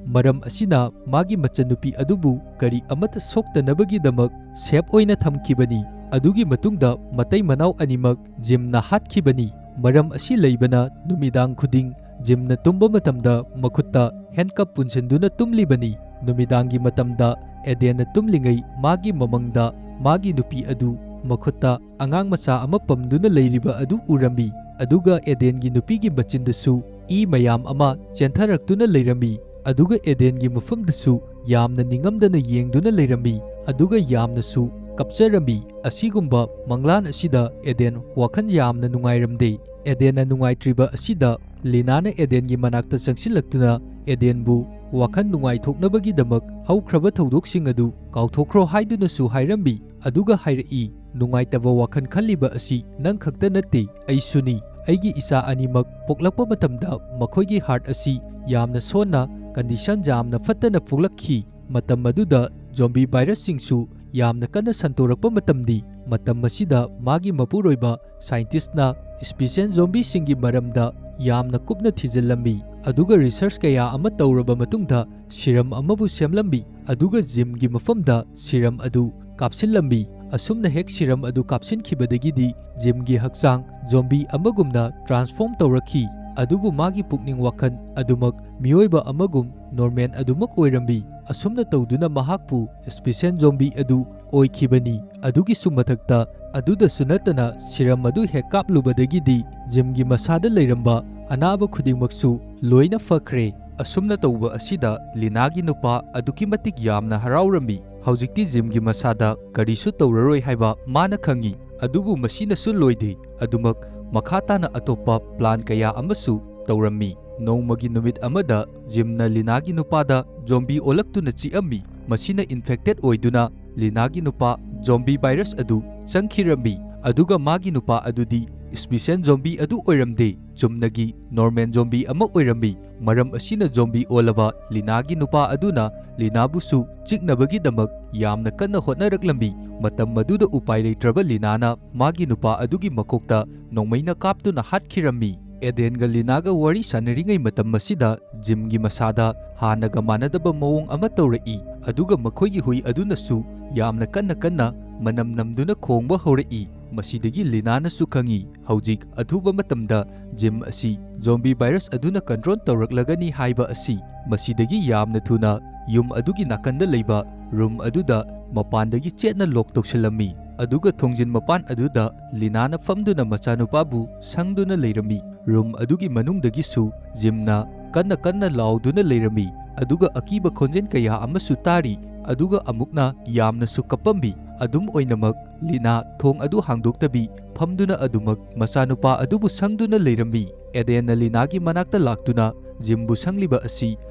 ꯃꯔꯝ ꯑꯁꯤꯅ ꯃꯥꯒꯤ ꯃꯆꯟꯅꯨꯄꯤ ꯑꯗꯨꯕꯨ ꯀꯔꯤ ꯑꯃꯠꯇ ꯁꯣꯛꯇꯅꯕꯒꯤꯗꯃꯛ safe ꯑꯣꯏꯅ ꯊꯝꯈꯤꯕꯅꯤ꯫ ꯑꯗꯨꯒꯤ ꯃꯇꯨꯡꯗ ꯃꯇꯩ ꯃꯅꯥꯎ ꯑꯅꯤꯃꯛ ꯖꯤꯝꯅ ꯍꯥꯠꯈꯤꯕꯅꯤ꯫ ꯃꯔꯝ ꯑꯁꯤ ꯂꯩꯕꯅ ꯅꯨꯃꯤꯗꯥꯡ ꯈꯨꯗꯤꯡ ꯖꯤꯝꯅ ꯇꯨꯝꯕ ꯃꯇꯝꯗ ꯃꯈꯨꯠꯇ handcuff ꯄꯨꯟꯁꯤꯟꯗꯨꯅ ꯇꯨꯝꯂꯤꯕꯅꯤ꯫ ꯅꯨꯃꯤꯗꯥꯡꯒꯤ ꯃꯇꯝꯗ ꯑꯦꯗꯦꯟꯅ ꯇꯨꯝꯂꯤꯉꯩ ꯃꯥꯒꯤ ꯃꯃꯪꯗ ꯃꯥꯒꯤ ꯅꯨꯄꯤ ꯑꯗꯨ ꯃꯈꯨꯠꯇ ꯑꯉꯥꯡ ꯃꯆꯥ ꯑꯃ ꯄꯝꯗꯨꯅ ꯂꯩꯔꯤꯕ ꯑꯗꯨ ꯎꯔꯝꯃꯤ꯫ ꯑꯗꯨꯒ ꯑꯦꯗꯦꯟꯒꯤ ꯅꯨꯄꯤꯒꯤ ꯃꯆꯤꯟꯗꯁꯨ ꯏ ꯃꯌꯥꯝ ꯑꯃ ꯆꯦꯟꯊꯔꯛꯇꯨꯅ ꯂꯩꯔꯝꯃꯤ꯫ ꯑꯗꯨꯒ ꯑꯦꯗꯦꯟꯒꯤ ꯃꯐꯝꯗꯁꯨ ꯌꯥꯝꯅ ꯅꯤꯡꯉꯝꯗꯅ ꯌꯦꯡꯗꯨꯅ ꯂꯩꯔꯝꯃꯤ꯫ ꯑꯗꯨꯒ ꯌꯥꯝꯅꯁꯨ ꯀꯞꯆꯔꯝꯃꯤ꯫ ꯑꯁꯤꯒꯨꯝꯕ ꯃꯪꯂꯥꯟ ꯑꯁꯤꯗ ꯑꯦꯗꯦꯟ ꯋꯥꯈꯜ ꯌꯥꯝꯅ ꯅꯨꯡꯉꯥꯏꯔꯝꯗꯦ꯫ ꯑꯦꯗꯦꯟꯅ ꯅꯨꯡꯉꯥꯏꯇ꯭ꯔꯤꯕ ꯑꯁꯤꯗ ꯂꯤꯅꯥꯅ ꯑꯦꯗꯦꯟꯒꯤ ꯃꯅꯥꯛꯇ ꯆꯪꯁꯤꯜꯂꯛꯇꯨꯅ ꯑꯦꯗꯦꯟꯕꯨ ꯋꯥꯈꯜ ꯅꯨꯡꯉꯥꯏꯊꯣꯛꯅꯕꯒꯤꯗꯃꯛ ꯍꯧꯈ꯭ꯔꯕ ꯊꯧꯗꯣꯛꯁꯤꯡ ꯑꯗꯨ ꯀꯥꯎꯊꯣꯛꯈ꯭ꯔꯣ ꯍꯥꯏꯗꯨꯅꯁꯨ ꯍꯥꯏꯔꯝꯃꯤ꯫ ꯑꯗꯨꯒ ꯍꯥꯏꯔꯛꯏ, "ꯅꯨꯡꯉꯥꯏꯇꯕ ꯋꯥꯈꯜ ꯈꯜꯂꯤꯕ ꯑꯁꯤ ꯅꯪ ꯈꯛꯇ ꯅꯠꯇꯦ, ꯑꯩꯁꯨꯅꯤ꯫ ꯑꯩꯒꯤ ꯏꯆꯥ ꯑꯅꯤꯃꯛ ꯄꯣꯛꯂꯛꯄ ꯃꯇꯝꯗ ꯃꯈꯣꯏꯒꯤ heart ꯑꯁꯤ ꯌꯥꯝꯅ ꯁꯣꯟꯅ, condition ꯌꯥꯝꯅ ꯐꯠꯇꯅ ꯄꯣꯛꯂꯛꯈꯤ꯫ ꯃꯇꯝ ꯑꯗꯨꯗ ꯖꯣꯝꯕꯤ virusꯁꯤꯡꯁꯨ ꯌꯥꯝꯅ ꯀꯟꯅ ꯁꯟꯗꯣꯔꯛꯄ ꯃꯇꯝꯅꯤ꯫ ꯃꯇꯝ ꯑꯁꯤꯗ ꯃꯥꯒꯤ ꯃꯄꯨꯔꯣꯏꯕ scientistꯅ ꯏꯁꯄꯤꯁꯦꯟ ꯖꯣꯝꯕꯤꯁꯤꯡꯒꯤ ꯃꯔꯝꯗ ꯌꯥꯝꯅ ꯀꯨꯞꯅ ꯊꯤꯖꯤꯜꯂꯝꯃꯤ꯫ ꯑꯗꯨꯒ research ꯀꯌꯥ ꯑꯃ ꯇꯧꯔꯕ ꯃꯇꯨꯡꯗ serum ꯑꯃꯕꯨ ꯁꯦꯝꯂꯝꯃꯤ꯫ ꯑꯗꯨꯒ ꯖꯤꯝꯒꯤ ꯃꯐꯝꯗ serum ꯑꯗꯨ ꯀꯥꯞꯁꯤꯜꯂꯝꯃꯤ꯫ ꯑꯁꯨꯝꯅ ꯍꯦꯛ serum ꯑꯗꯨ ꯀꯥꯞꯁꯤꯟꯈꯤꯕꯗꯒꯤꯗꯤ ꯖꯤꯝꯒꯤ ꯍꯛꯆꯥꯡ ꯖꯣꯝꯕꯤ ꯑꯃꯒꯨꯝꯅ transform ꯇꯧꯔꯛꯈꯤ꯫ ꯑꯗꯨꯕꯨ ꯃꯥꯒꯤ ꯄꯨꯛꯅꯤꯡ ꯋꯥꯈꯜ ꯑꯗꯨꯃꯛ ꯃꯤꯑꯣꯏꯕ ꯑꯃꯒꯨꯝ ꯅꯣꯔꯃꯦꯜ ꯑꯗꯨꯃꯛ ꯑꯣꯏꯔꯝꯃꯤ꯫ ꯑꯁꯨꯝꯅ ꯇꯧꯗꯨꯅ ꯃꯍꯥꯛꯄꯨ ꯁ꯭ꯄꯦꯁꯤꯌꯦꯜ ꯖꯣꯝꯕꯤ ꯑꯗꯨ ꯑꯣꯏꯈꯤꯕꯅꯤ꯫ ꯑꯗꯨꯒꯤꯁꯨ ꯃꯊꯛꯇ, ꯑꯗꯨꯗꯁꯨ ꯅꯠꯇꯅ ꯁꯤꯔꯝ ꯑꯗꯨ ꯍꯦꯛ ꯀꯥꯞꯂꯨꯕꯗꯒꯤꯗꯤ ꯖꯤꯝꯒꯤ ꯃꯁꯥꯗ ꯂꯩꯔꯝꯕ ꯑꯅꯥꯕ ꯈꯨꯗꯤꯡꯃꯛꯁꯨ ꯂꯣꯏꯅ ꯐꯈ꯭ꯔꯦ꯫ ꯑꯁꯨꯝꯅ ꯇꯧꯕ ꯑꯁꯤꯗ ꯂꯤꯅꯥꯒꯤ ꯅꯨꯄꯥ ꯑꯗꯨꯛꯀꯤ ꯃꯇꯤꯛ ꯌꯥꯝꯅ ꯍꯔꯥꯎꯔꯝꯃꯤ꯫ ꯍꯧꯖꯤꯛꯇꯤ ꯖꯤꯝꯒꯤ ꯃꯁꯥꯗ ꯀꯔꯤꯁꯨ ꯇꯧꯔꯔꯣꯏ ꯍꯥꯏꯕ ꯃꯥꯅ ꯈꯪꯉꯤ꯫ ꯑꯗꯨꯕꯨ ꯃꯁꯤꯅꯁꯨ ꯂꯣꯏꯗꯦ꯫ ꯑꯗꯨꯃꯛ ꯃꯈꯥ ꯇꯥꯅ ꯑꯇꯣꯞꯄ ꯄ꯭ꯂꯥꯟ ꯀꯌꯥ ꯑꯃꯁꯨ ꯇꯧꯔꯝꯃꯤ꯫ ꯅꯣꯡꯃꯒꯤ ꯅꯨꯃꯤꯠ ꯑꯃꯗ ꯖꯤꯝꯅ ꯂꯤꯅꯥꯒꯤ ꯅꯨꯄꯥꯗ ꯖꯣꯝꯕꯤ ꯑꯣꯜꯂꯛꯇꯨꯅ ꯆꯤꯛꯑꯝꯃꯤ꯫ ꯃꯁꯤꯅ ꯏꯟꯐꯦꯛꯇꯦꯗ ꯑꯣꯏꯗꯨꯅ ꯂꯤꯅꯥꯒꯤ ꯅꯨꯄꯥ ꯖꯣꯝꯕꯤ ꯚꯥꯏꯔꯁ ꯑꯗꯨ ꯆꯪꯈꯤꯔꯝꯃꯤ꯫ ꯑꯗꯨꯒ ꯃꯥꯒꯤ ꯅꯨꯄꯥ ꯑꯗꯨꯗꯤ ꯁ꯭ꯄꯦꯁꯤꯌꯦꯜ ꯖꯣꯝꯕꯤ ꯑꯗꯨ ꯑꯣꯏꯔꯝꯗꯦ, ꯆꯨꯝꯅꯒꯤ ꯅꯣꯔꯃꯦꯜ ꯖꯣꯝꯕꯤ ꯑꯃ ꯑꯣꯏꯔꯝꯃꯤ꯫ ꯃꯔꯝ ꯑꯁꯤꯅ ꯖꯣꯝꯕꯤ ꯑꯣꯜꯂꯕ ꯂꯤꯅꯥꯒꯤ ꯅꯨꯄꯥ ꯑꯗꯨꯅ ꯂꯤꯅꯥꯕꯨꯁꯨ ꯆꯤꯛꯅꯕꯒꯤꯗꯃꯛ ꯌꯥꯝꯅ ꯀꯟꯅ ꯍꯣꯠꯅꯔꯛꯂꯝꯃꯤ꯫ ꯃꯇꯝ ꯑꯗꯨꯗ ꯎꯄꯥꯏ ꯂꯩꯇ꯭ꯔꯕ ꯂꯤꯅꯥꯅ ꯃꯥꯒꯤ ꯅꯨꯄꯥ ꯑꯗꯨꯒꯤ ꯃꯀꯣꯛꯇ ꯅꯣꯡꯃꯩꯅ ꯀꯥꯞꯇꯨꯅ ꯍꯥꯠꯈꯤꯔꯝꯃꯤ꯫ ꯑꯦꯗꯦꯟꯒ ꯂꯤꯅꯥꯒ ꯋꯥꯔꯤ ꯁꯥꯟꯅꯔꯤꯉꯩ ꯃꯇꯝ ꯑꯁꯤꯗ ꯖꯤꯝꯒꯤ ꯃꯁꯥꯗ ꯍꯥꯟꯅꯒ ꯃꯥꯟꯅꯗꯕ ꯃꯑꯣꯡ ꯑꯃ ꯇꯧꯔꯛꯏ, ꯑꯗꯨꯒ ꯃꯈꯣꯏꯒꯤ ꯍꯨꯏ ꯑꯗꯨꯅꯁꯨ ꯌꯥꯝꯅ ꯀꯟꯅ ꯀꯟꯅ ꯃꯅꯝ ꯅꯝꯗꯨꯅ ꯈꯣꯡꯕ ꯍꯧꯔꯛꯏ꯫ ꯃꯁꯤꯗꯒꯤ ꯂꯤꯅꯥꯅꯁꯨ ꯈꯪꯏ, ꯍꯧꯖꯤꯛ ꯑꯊꯨꯕ ꯃꯇꯝꯗ ꯖꯤꯝ ꯑꯁꯤ ꯖꯣꯝꯕꯤ ꯚꯥꯏꯔꯁ ꯑꯗꯨꯅ ꯀꯟꯇ꯭ꯔꯣꯜ ꯇꯧꯔꯛꯂꯒꯅꯤ ꯍꯥꯏꯕ ꯑꯁꯤ꯫ ꯃꯁꯤꯗꯒꯤ ꯌꯥꯝꯅ ꯊꯨꯅ ꯌꯨꯝ ꯑꯗꯨꯒꯤ ꯅꯥꯀꯟꯗ ꯂꯩꯕ ꯔꯨꯝ ꯑꯗꯨꯗ ꯃꯄꯥꯟꯗꯒꯤ ꯆꯦꯠꯅ ꯂꯣꯛ ꯇꯧꯁꯤꯜꯂꯝꯃꯤ, ꯑꯗꯨꯒ ꯊꯣꯡꯖꯤꯟ ꯃꯄꯥꯟ ꯑꯗꯨꯗ ꯂꯤꯅꯥꯅ ꯐꯝꯗꯨꯅ ꯃꯆꯥꯅꯨꯄꯥꯕꯨ ꯁꯪꯗꯨꯅ ꯂꯩꯔꯝꯃꯤ꯫ ꯔꯨꯝ ꯑꯗꯨꯒꯤ ꯃꯅꯨꯡꯗꯒꯤꯁꯨ ꯖꯤꯝꯅ ꯀꯟꯅ ꯀꯟꯅ ꯂꯥꯎꯗꯨꯅ ꯂꯩꯔꯝꯃꯤ, ꯑꯗꯨꯒ ꯑꯀꯤꯕ ꯈꯣꯟꯖꯦꯜ ꯀꯌꯥ ꯑꯃꯁꯨ ꯇꯥꯔꯤ, ꯑꯗꯨꯒ ꯑꯃꯨꯛꯅ ꯌꯥꯝꯅꯁꯨ ꯀꯞꯄꯝꯃꯤ꯫ ꯑꯗꯨꯝ ꯑꯣꯏꯅꯃꯛ, ꯂꯤꯅꯥ ꯊꯣꯡ ꯑꯗꯨ ꯍꯥꯡꯗꯣꯛꯇꯕꯤ ꯐꯝꯗꯨꯅ ꯑꯗꯨꯃꯛ ꯃꯆꯥꯅꯨꯄꯥ ꯑꯗꯨꯕꯨ ꯁꯪꯗꯨꯅ ꯂꯩꯔꯝꯃꯤ꯫ ꯑꯦꯗꯦꯟꯅ ꯂꯤꯅꯥꯒꯤ ꯃꯅꯥꯛꯇ ꯂꯥꯛꯇꯨꯅ ꯖꯤꯝꯕꯨ ꯁꯪꯂꯤꯕ ꯑꯁꯤ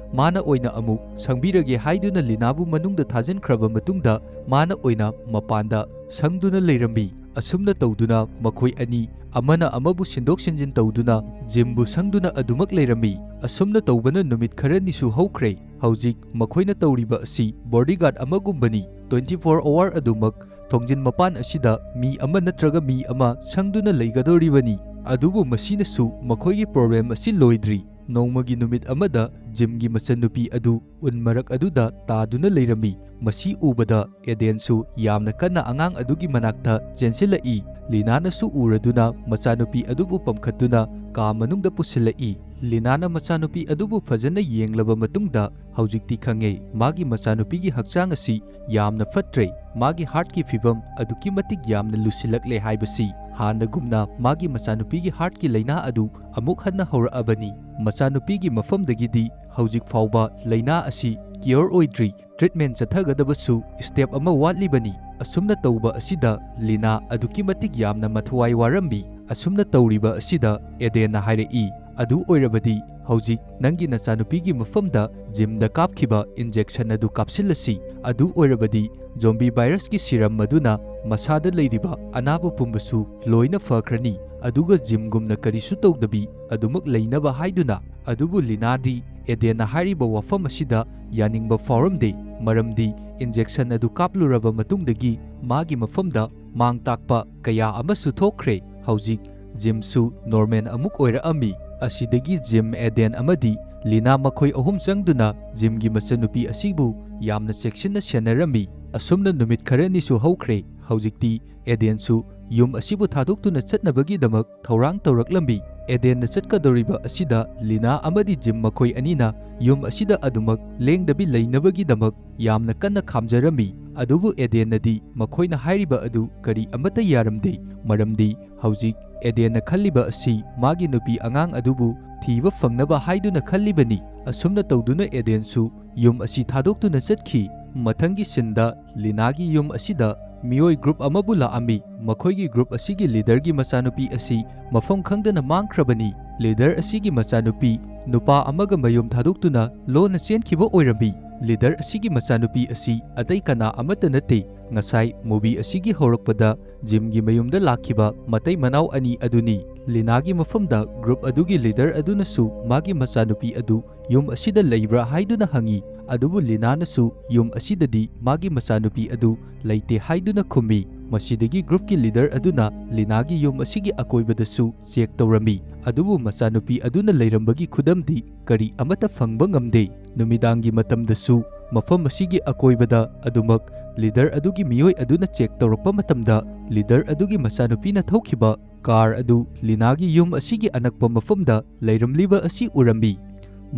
ꯃꯥꯅ ꯑꯣꯏꯅ ꯑꯃꯨꯛ ꯁꯪꯕꯤꯔꯒꯦ ꯍꯥꯏꯗꯨꯅ ꯂꯤꯅꯥꯕꯨ ꯃꯅꯨꯡꯗ ꯊꯥꯖꯤꯟꯈ꯭ꯔꯕ ꯃꯇꯨꯡꯗ, ꯃꯥꯅ ꯑꯣꯏꯅ ꯃꯄꯥꯟꯗ ꯁꯪꯗꯨꯅ ꯂꯩꯔꯝꯃꯤ꯫ ꯑꯁꯨꯝꯅ ꯇꯧꯗꯨꯅ ꯃꯈꯣꯏ ꯑꯅꯤ ꯑꯃꯅ ꯑꯃꯕꯨ ꯁꯤꯟꯗꯣꯛ ꯁꯤꯟꯖꯤꯟ ꯇꯧꯗꯨꯅ ꯖꯤꯝꯕꯨ ꯁꯪꯗꯨꯅ ꯑꯗꯨꯃꯛ ꯂꯩꯔꯝꯃꯤ꯫ ꯑꯁꯨꯝꯅ ꯇꯧꯕꯅ ꯅꯨꯃꯤꯠ ꯈꯔꯅꯤꯁꯨ ꯍꯧꯈ꯭ꯔꯦ꯫ ꯍꯧꯖꯤꯛ ꯃꯈꯣꯏꯅ ꯇꯧꯔꯤꯕ ꯑꯁꯤ ꯕꯣꯗꯤꯒꯥꯔꯗ ꯑꯃꯒꯨꯝꯕꯅꯤ꯫ ꯇ꯭ꯋꯦꯟꯇꯤ ꯐꯣꯔ ꯑꯋꯥꯔ ꯑꯗꯨꯃꯛ ꯊꯣꯡꯖꯤꯟ ꯃꯄꯥꯟ ꯑꯁꯤꯗ ꯃꯤ ꯑꯃ ꯅꯠꯇ꯭ꯔꯒ ꯃꯤ ꯑꯃ ꯁꯪꯗꯨꯅ ꯂꯩꯒꯗꯧꯔꯤꯕꯅꯤ꯫ ꯑꯗꯨꯕꯨ ꯃꯁꯤꯅꯁꯨ ꯃꯈꯣꯏꯒꯤ ꯄ꯭ꯔꯣꯕ꯭ꯂꯦꯝ ꯑꯁꯤ ꯂꯣꯏꯗ꯭ꯔꯤ꯫ ꯅꯣꯡꯃꯒꯤ ꯅꯨꯃꯤꯠ ꯑꯃꯗ ꯖꯤꯝꯒꯤ ꯃꯆꯟꯅꯨꯄꯤ ꯑꯗꯨ ꯎꯟ ꯃꯔꯛ ꯑꯗꯨꯗ ꯇꯥꯗꯨꯅ ꯂꯩꯔꯝꯃꯤ꯫ ꯃꯁꯤ ꯎꯕꯗ ꯑꯦꯗꯦꯟꯁꯨ ꯌꯥꯝꯅ ꯀꯟꯅ ꯑꯉꯥꯡ ꯑꯗꯨꯒꯤ ꯃꯅꯥꯛꯇ ꯆꯦꯟꯁꯤꯜꯂꯛꯏ꯫ ꯂꯤꯅꯥꯅꯁꯨ ꯎꯔꯗꯨꯅ ꯃꯆꯥꯅꯨꯄꯤ ꯑꯗꯨꯕꯨ ꯄꯝꯈꯠꯇꯨꯅ ꯀꯥ ꯃꯅꯨꯡꯗ ꯄꯨꯁꯤꯜꯂꯛꯏ꯫ ꯂꯤꯅꯥꯅ ꯃꯆꯥꯅꯨꯄꯤ ꯑꯗꯨꯕꯨ ꯐꯖꯅ ꯌꯦꯡꯂꯕ ꯃꯇꯨꯡꯗ ꯍꯧꯖꯤꯛꯇꯤ ꯈꯪꯉꯦ, ꯃꯥꯒꯤ ꯃꯆꯥꯅꯨꯄꯤꯒꯤ ꯍꯛꯆꯥꯡ ꯑꯁꯤ ꯌꯥꯝꯅ ꯐꯠꯇ꯭ꯔꯦ꯫ ꯃꯥꯒꯤ heartꯀꯤ ꯐꯤꯕꯝ ꯑꯗꯨꯛꯀꯤ ꯃꯇꯤꯛ ꯌꯥꯝꯅ ꯂꯨꯁꯤꯜꯂꯛꯂꯦ ꯍꯥꯏꯕꯁꯤ꯫ ꯍꯥꯟꯅꯒꯨꯝꯅ ꯃꯥꯒꯤ ꯃꯆꯥꯅꯨꯄꯤꯒꯤ heartꯀꯤ ꯂꯥꯏꯅꯥ ꯑꯗꯨ ꯑꯃꯨꯛ ꯍꯟꯅ ꯍꯧꯔꯛꯑꯕꯅꯤ꯫ ꯃꯆꯥꯅꯨꯄꯤꯒꯤ ꯃꯐꯝꯗꯒꯤꯗꯤ ꯍꯧꯖꯤꯛ ꯐꯥꯎꯕ ꯂꯥꯏꯅꯥ ꯑꯁꯤ cure ꯑꯣꯏꯗ꯭ꯔꯤ꯫ Treatment ꯆꯠꯊꯒꯗꯕꯁꯨ step ꯑꯃ ꯋꯥꯠꯂꯤꯕꯅꯤ꯫ ꯑꯁꯨꯝꯅ ꯇꯧꯕ ꯑꯁꯤꯗ ꯂꯤꯅꯥ ꯑꯗꯨꯛꯀꯤ ꯃꯇꯤꯛ ꯌꯥꯝꯅ ꯃꯊꯋꯥꯏ ꯋꯥꯔꯝꯃꯤ꯫ ꯑꯁꯨꯝꯅ ꯇꯧꯔꯤꯕ ꯑꯁꯤꯗ ꯑꯦꯗꯦꯟꯅ ꯍꯥꯏꯔꯛꯏ, "ꯑꯗꯨ ꯑꯣꯏꯔꯕꯗꯤ ꯍꯧꯖꯤꯛ ꯅꯪꯒꯤ ꯅꯆꯥꯅꯨꯄꯤꯒꯤ ꯃꯐꯝꯗ ꯖꯤꯝꯗ ꯀꯥꯞꯈꯤꯕ injection ꯑꯗꯨ ꯀꯥꯞꯁꯤꯜꯂꯁꯤ꯫ ꯑꯗꯨ ꯑꯣꯏꯔꯕꯗꯤ zombie virusꯀꯤ serum ꯑꯗꯨꯅ ꯃꯁꯥꯗ ꯂꯩꯔꯤꯕ ꯑꯅꯥꯕ ꯄꯨꯝꯕꯁꯨ ꯂꯣꯏꯅ ꯐꯈ꯭ꯔꯅꯤ, ꯑꯗꯨꯒ ꯖꯤꯝꯒꯨꯝꯅ ꯀꯔꯤꯁꯨ ꯇꯧꯗꯕꯤ ꯑꯗꯨꯃꯛ ꯂꯩꯅꯕ ꯍꯥꯏꯗꯨꯅ"꯫ ꯑꯗꯨꯕꯨ ꯂꯤꯅꯥꯗꯤ ꯑꯦꯗꯦꯟꯅ ꯍꯥꯏꯔꯤꯕ ꯋꯥꯐꯝ ꯑꯁꯤꯗ ꯌꯥꯅꯤꯡꯕ ꯐꯥꯎꯔꯝꯗꯦ, ꯃꯔꯝꯗꯤ injection ꯑꯗꯨ ꯀꯥꯞꯂꯨꯔꯕ ꯃꯇꯨꯡꯗꯒꯤ ꯃꯥꯒꯤ ꯃꯐꯝꯗ ꯃꯥꯡ ꯇꯥꯛꯄ ꯀꯌꯥ ꯑꯃꯁꯨ ꯊꯣꯛꯈ꯭ꯔꯦ꯫ ꯍꯧꯖꯤꯛ ꯖꯤꯝꯁꯨ normal ꯑꯃꯨꯛ ꯑꯣꯏꯔꯛꯑꯝꯃꯤ꯫ ꯑꯁꯤꯗꯒꯤ ꯖꯤꯝ, ꯑꯦꯗꯦꯟ ꯑꯃꯗꯤ ꯂꯤꯅꯥ ꯃꯈꯣꯏ ꯑꯍꯨꯝ ꯆꯪꯗꯨꯅ ꯖꯤꯝꯒꯤ ꯃꯆꯟꯅꯨꯄꯤ ꯑꯁꯤꯕꯨ ꯌꯥꯝꯅ ꯆꯦꯛꯁꯤꯟꯅ ꯁꯦꯟꯅꯔꯝꯃꯤ꯫ ꯑꯁꯨꯝꯅ ꯅꯨꯃꯤꯠ ꯈꯔꯅꯤꯁꯨ ꯍꯧꯈ꯭ꯔꯦ꯫ ꯍꯧꯖꯤꯛꯇꯤ ꯑꯦꯗꯦꯟꯁꯨ ꯌꯨꯝ ꯑꯁꯤꯕꯨ ꯊꯥꯗꯣꯛꯇꯨꯅ ꯆꯠꯅꯕꯒꯤꯗꯃꯛ ꯊꯧꯔꯥꯡ ꯇꯧꯔꯛꯂꯝꯃꯤ꯫ ꯑꯦꯗꯦꯟꯅ ꯆꯠꯀꯗꯧꯔꯤꯕ ꯑꯁꯤꯗ ꯂꯤꯅꯥ ꯑꯃꯗꯤ ꯖꯤꯝ ꯃꯈꯣꯏ ꯑꯅꯤꯅ ꯌꯨꯝ ꯑꯁꯤꯗ ꯑꯗꯨꯃꯛ ꯂꯦꯡꯗꯕꯤ ꯂꯩꯅꯕꯒꯤꯗꯃꯛ ꯌꯥꯝꯅ ꯀꯟꯅ ꯈꯥꯝꯖꯔꯝꯃꯤ꯫ ꯑꯗꯨꯕꯨ ꯑꯦꯗꯦꯟꯅꯗꯤ ꯃꯈꯣꯏꯅ ꯍꯥꯏꯔꯤꯕ ꯑꯗꯨ ꯀꯔꯤ ꯑꯃꯠꯇ ꯌꯥꯔꯝꯗꯦ, ꯃꯔꯝꯗꯤ ꯍꯧꯖꯤꯛ ꯑꯦꯗꯦꯟꯅ ꯈꯜꯂꯤꯕ ꯑꯁꯤ ꯃꯥꯒꯤ ꯅꯨꯄꯤ ꯑꯉꯥꯡ ꯑꯗꯨꯕꯨ ꯊꯤꯕ ꯐꯪꯅꯕ ꯍꯥꯏꯗꯨꯅ ꯈꯜꯂꯤꯕꯅꯤ꯫ ꯑꯁꯨꯝꯅ ꯇꯧꯗꯨꯅ ꯑꯦꯗꯦꯟꯁꯨ ꯌꯨꯝ ꯑꯁꯤ ꯊꯥꯗꯣꯛꯇꯨꯅ ꯆꯠꯈꯤ꯫ ꯃꯊꯪꯒꯤ sceneꯗ ꯂꯤꯅꯥꯒꯤ ꯌꯨꯝ ꯑꯁꯤꯗ ꯃꯤꯑꯣꯏ group ꯑꯃꯕꯨ ꯂꯥꯛꯑꯝꯃꯤ꯫ ꯃꯈꯣꯏꯒꯤ group ꯑꯁꯤꯒꯤ leaderꯒꯤ ꯃꯆꯥꯅꯨꯄꯤ ꯑꯁꯤ ꯃꯐꯝ ꯈꯪꯗꯅ ꯃꯥꯡꯈ꯭ꯔꯕꯅꯤ꯫ Leader ꯑꯁꯤꯒꯤ ꯃꯆꯥꯅꯨꯄꯤ ꯅꯨꯄꯥ ꯑꯃꯒ ꯃꯌꯨꯝ ꯊꯥꯗꯣꯛꯇꯨꯅ ꯂꯣꯟꯅ ꯆꯦꯟꯈꯤꯕ ꯑꯣꯏꯔꯝꯃꯤ꯫ Leader ꯑꯁꯤꯒꯤ ꯃꯆꯥꯅꯨꯄꯤ ꯑꯁꯤ ꯑꯇꯩ ꯀꯅꯥ ꯑꯃꯠꯇ ꯅꯠꯇꯦ, ꯉꯁꯥꯏ movie ꯑꯁꯤꯒꯤ ꯍꯧꯔꯛꯄꯗ ꯖꯤꯝꯒꯤ ꯃꯌꯨꯝꯗ ꯂꯥꯛꯈꯤꯕ ꯃꯇꯩ ꯃꯅꯥꯎ ꯑꯅꯤ ꯑꯗꯨꯅꯤ꯫ ꯂꯤꯅꯥꯒꯤ ꯃꯐꯝꯗ group ꯑꯗꯨꯒꯤ leader ꯑꯗꯨꯅꯁꯨ ꯃꯥꯒꯤ ꯃꯆꯥꯅꯨꯄꯤ ꯑꯗꯨ ꯌꯨꯝ ꯑꯁꯤꯗ ꯂꯩꯕ꯭ꯔꯥ ꯍꯥꯏꯗꯨꯅ ꯍꯪꯉꯤ꯫ ꯑꯗꯨꯕꯨ ꯂꯤꯅꯥꯅꯁꯨ ꯌꯨꯝ ꯑꯁꯤꯗꯗꯤ ꯃꯥꯒꯤ ꯃꯆꯥꯅꯨꯄꯤ ꯑꯗꯨ ꯂꯩꯇꯦ ꯍꯥꯏꯗꯨꯅ ꯈꯨꯝꯃꯤ꯫ ꯃꯁꯤꯗꯒꯤ groupꯀꯤ leader ꯑꯗꯨꯅ ꯂꯤꯅꯥꯒꯤ ꯌꯨꯝ ꯑꯁꯤꯒꯤ ꯑꯀꯣꯏꯕꯗꯁꯨ check ꯇꯧꯔꯝꯃꯤ꯫ ꯑꯗꯨꯕꯨ ꯃꯆꯥꯅꯨꯄꯤ ꯑꯗꯨꯅ ꯂꯩꯔꯝꯕꯒꯤ ꯈꯨꯗꯝꯗꯤ ꯀꯔꯤ ꯑꯃꯠꯇ ꯐꯪꯕ ꯉꯝꯗꯦ꯫ ꯅꯨꯃꯤꯗꯥꯡꯒꯤ ꯃꯇꯝꯗꯁꯨ ꯃꯐꯝ ꯑꯁꯤꯒꯤ ꯑꯀꯣꯏꯕꯗ ꯑꯗꯨꯃꯛ leader ꯑꯗꯨꯒꯤ ꯃꯤꯑꯣꯏ ꯑꯗꯨꯅ check ꯇꯧꯔꯛꯄ ꯃꯇꯝꯗ ꯂꯤꯗꯔ ꯑꯗꯨꯒꯤ ꯃꯆꯥꯅꯨꯄꯤꯅ ꯊꯧꯈꯤꯕ ꯀꯥꯔ ꯑꯗꯨ ꯂꯤꯅꯥꯒꯤ ꯌꯨꯝ ꯑꯁꯤꯒꯤ ꯑꯅꯛꯄ ꯃꯐꯝꯗ ꯂꯩꯔꯝꯂꯤꯕ ꯑꯁꯤ ꯎꯔꯝꯃꯤ꯫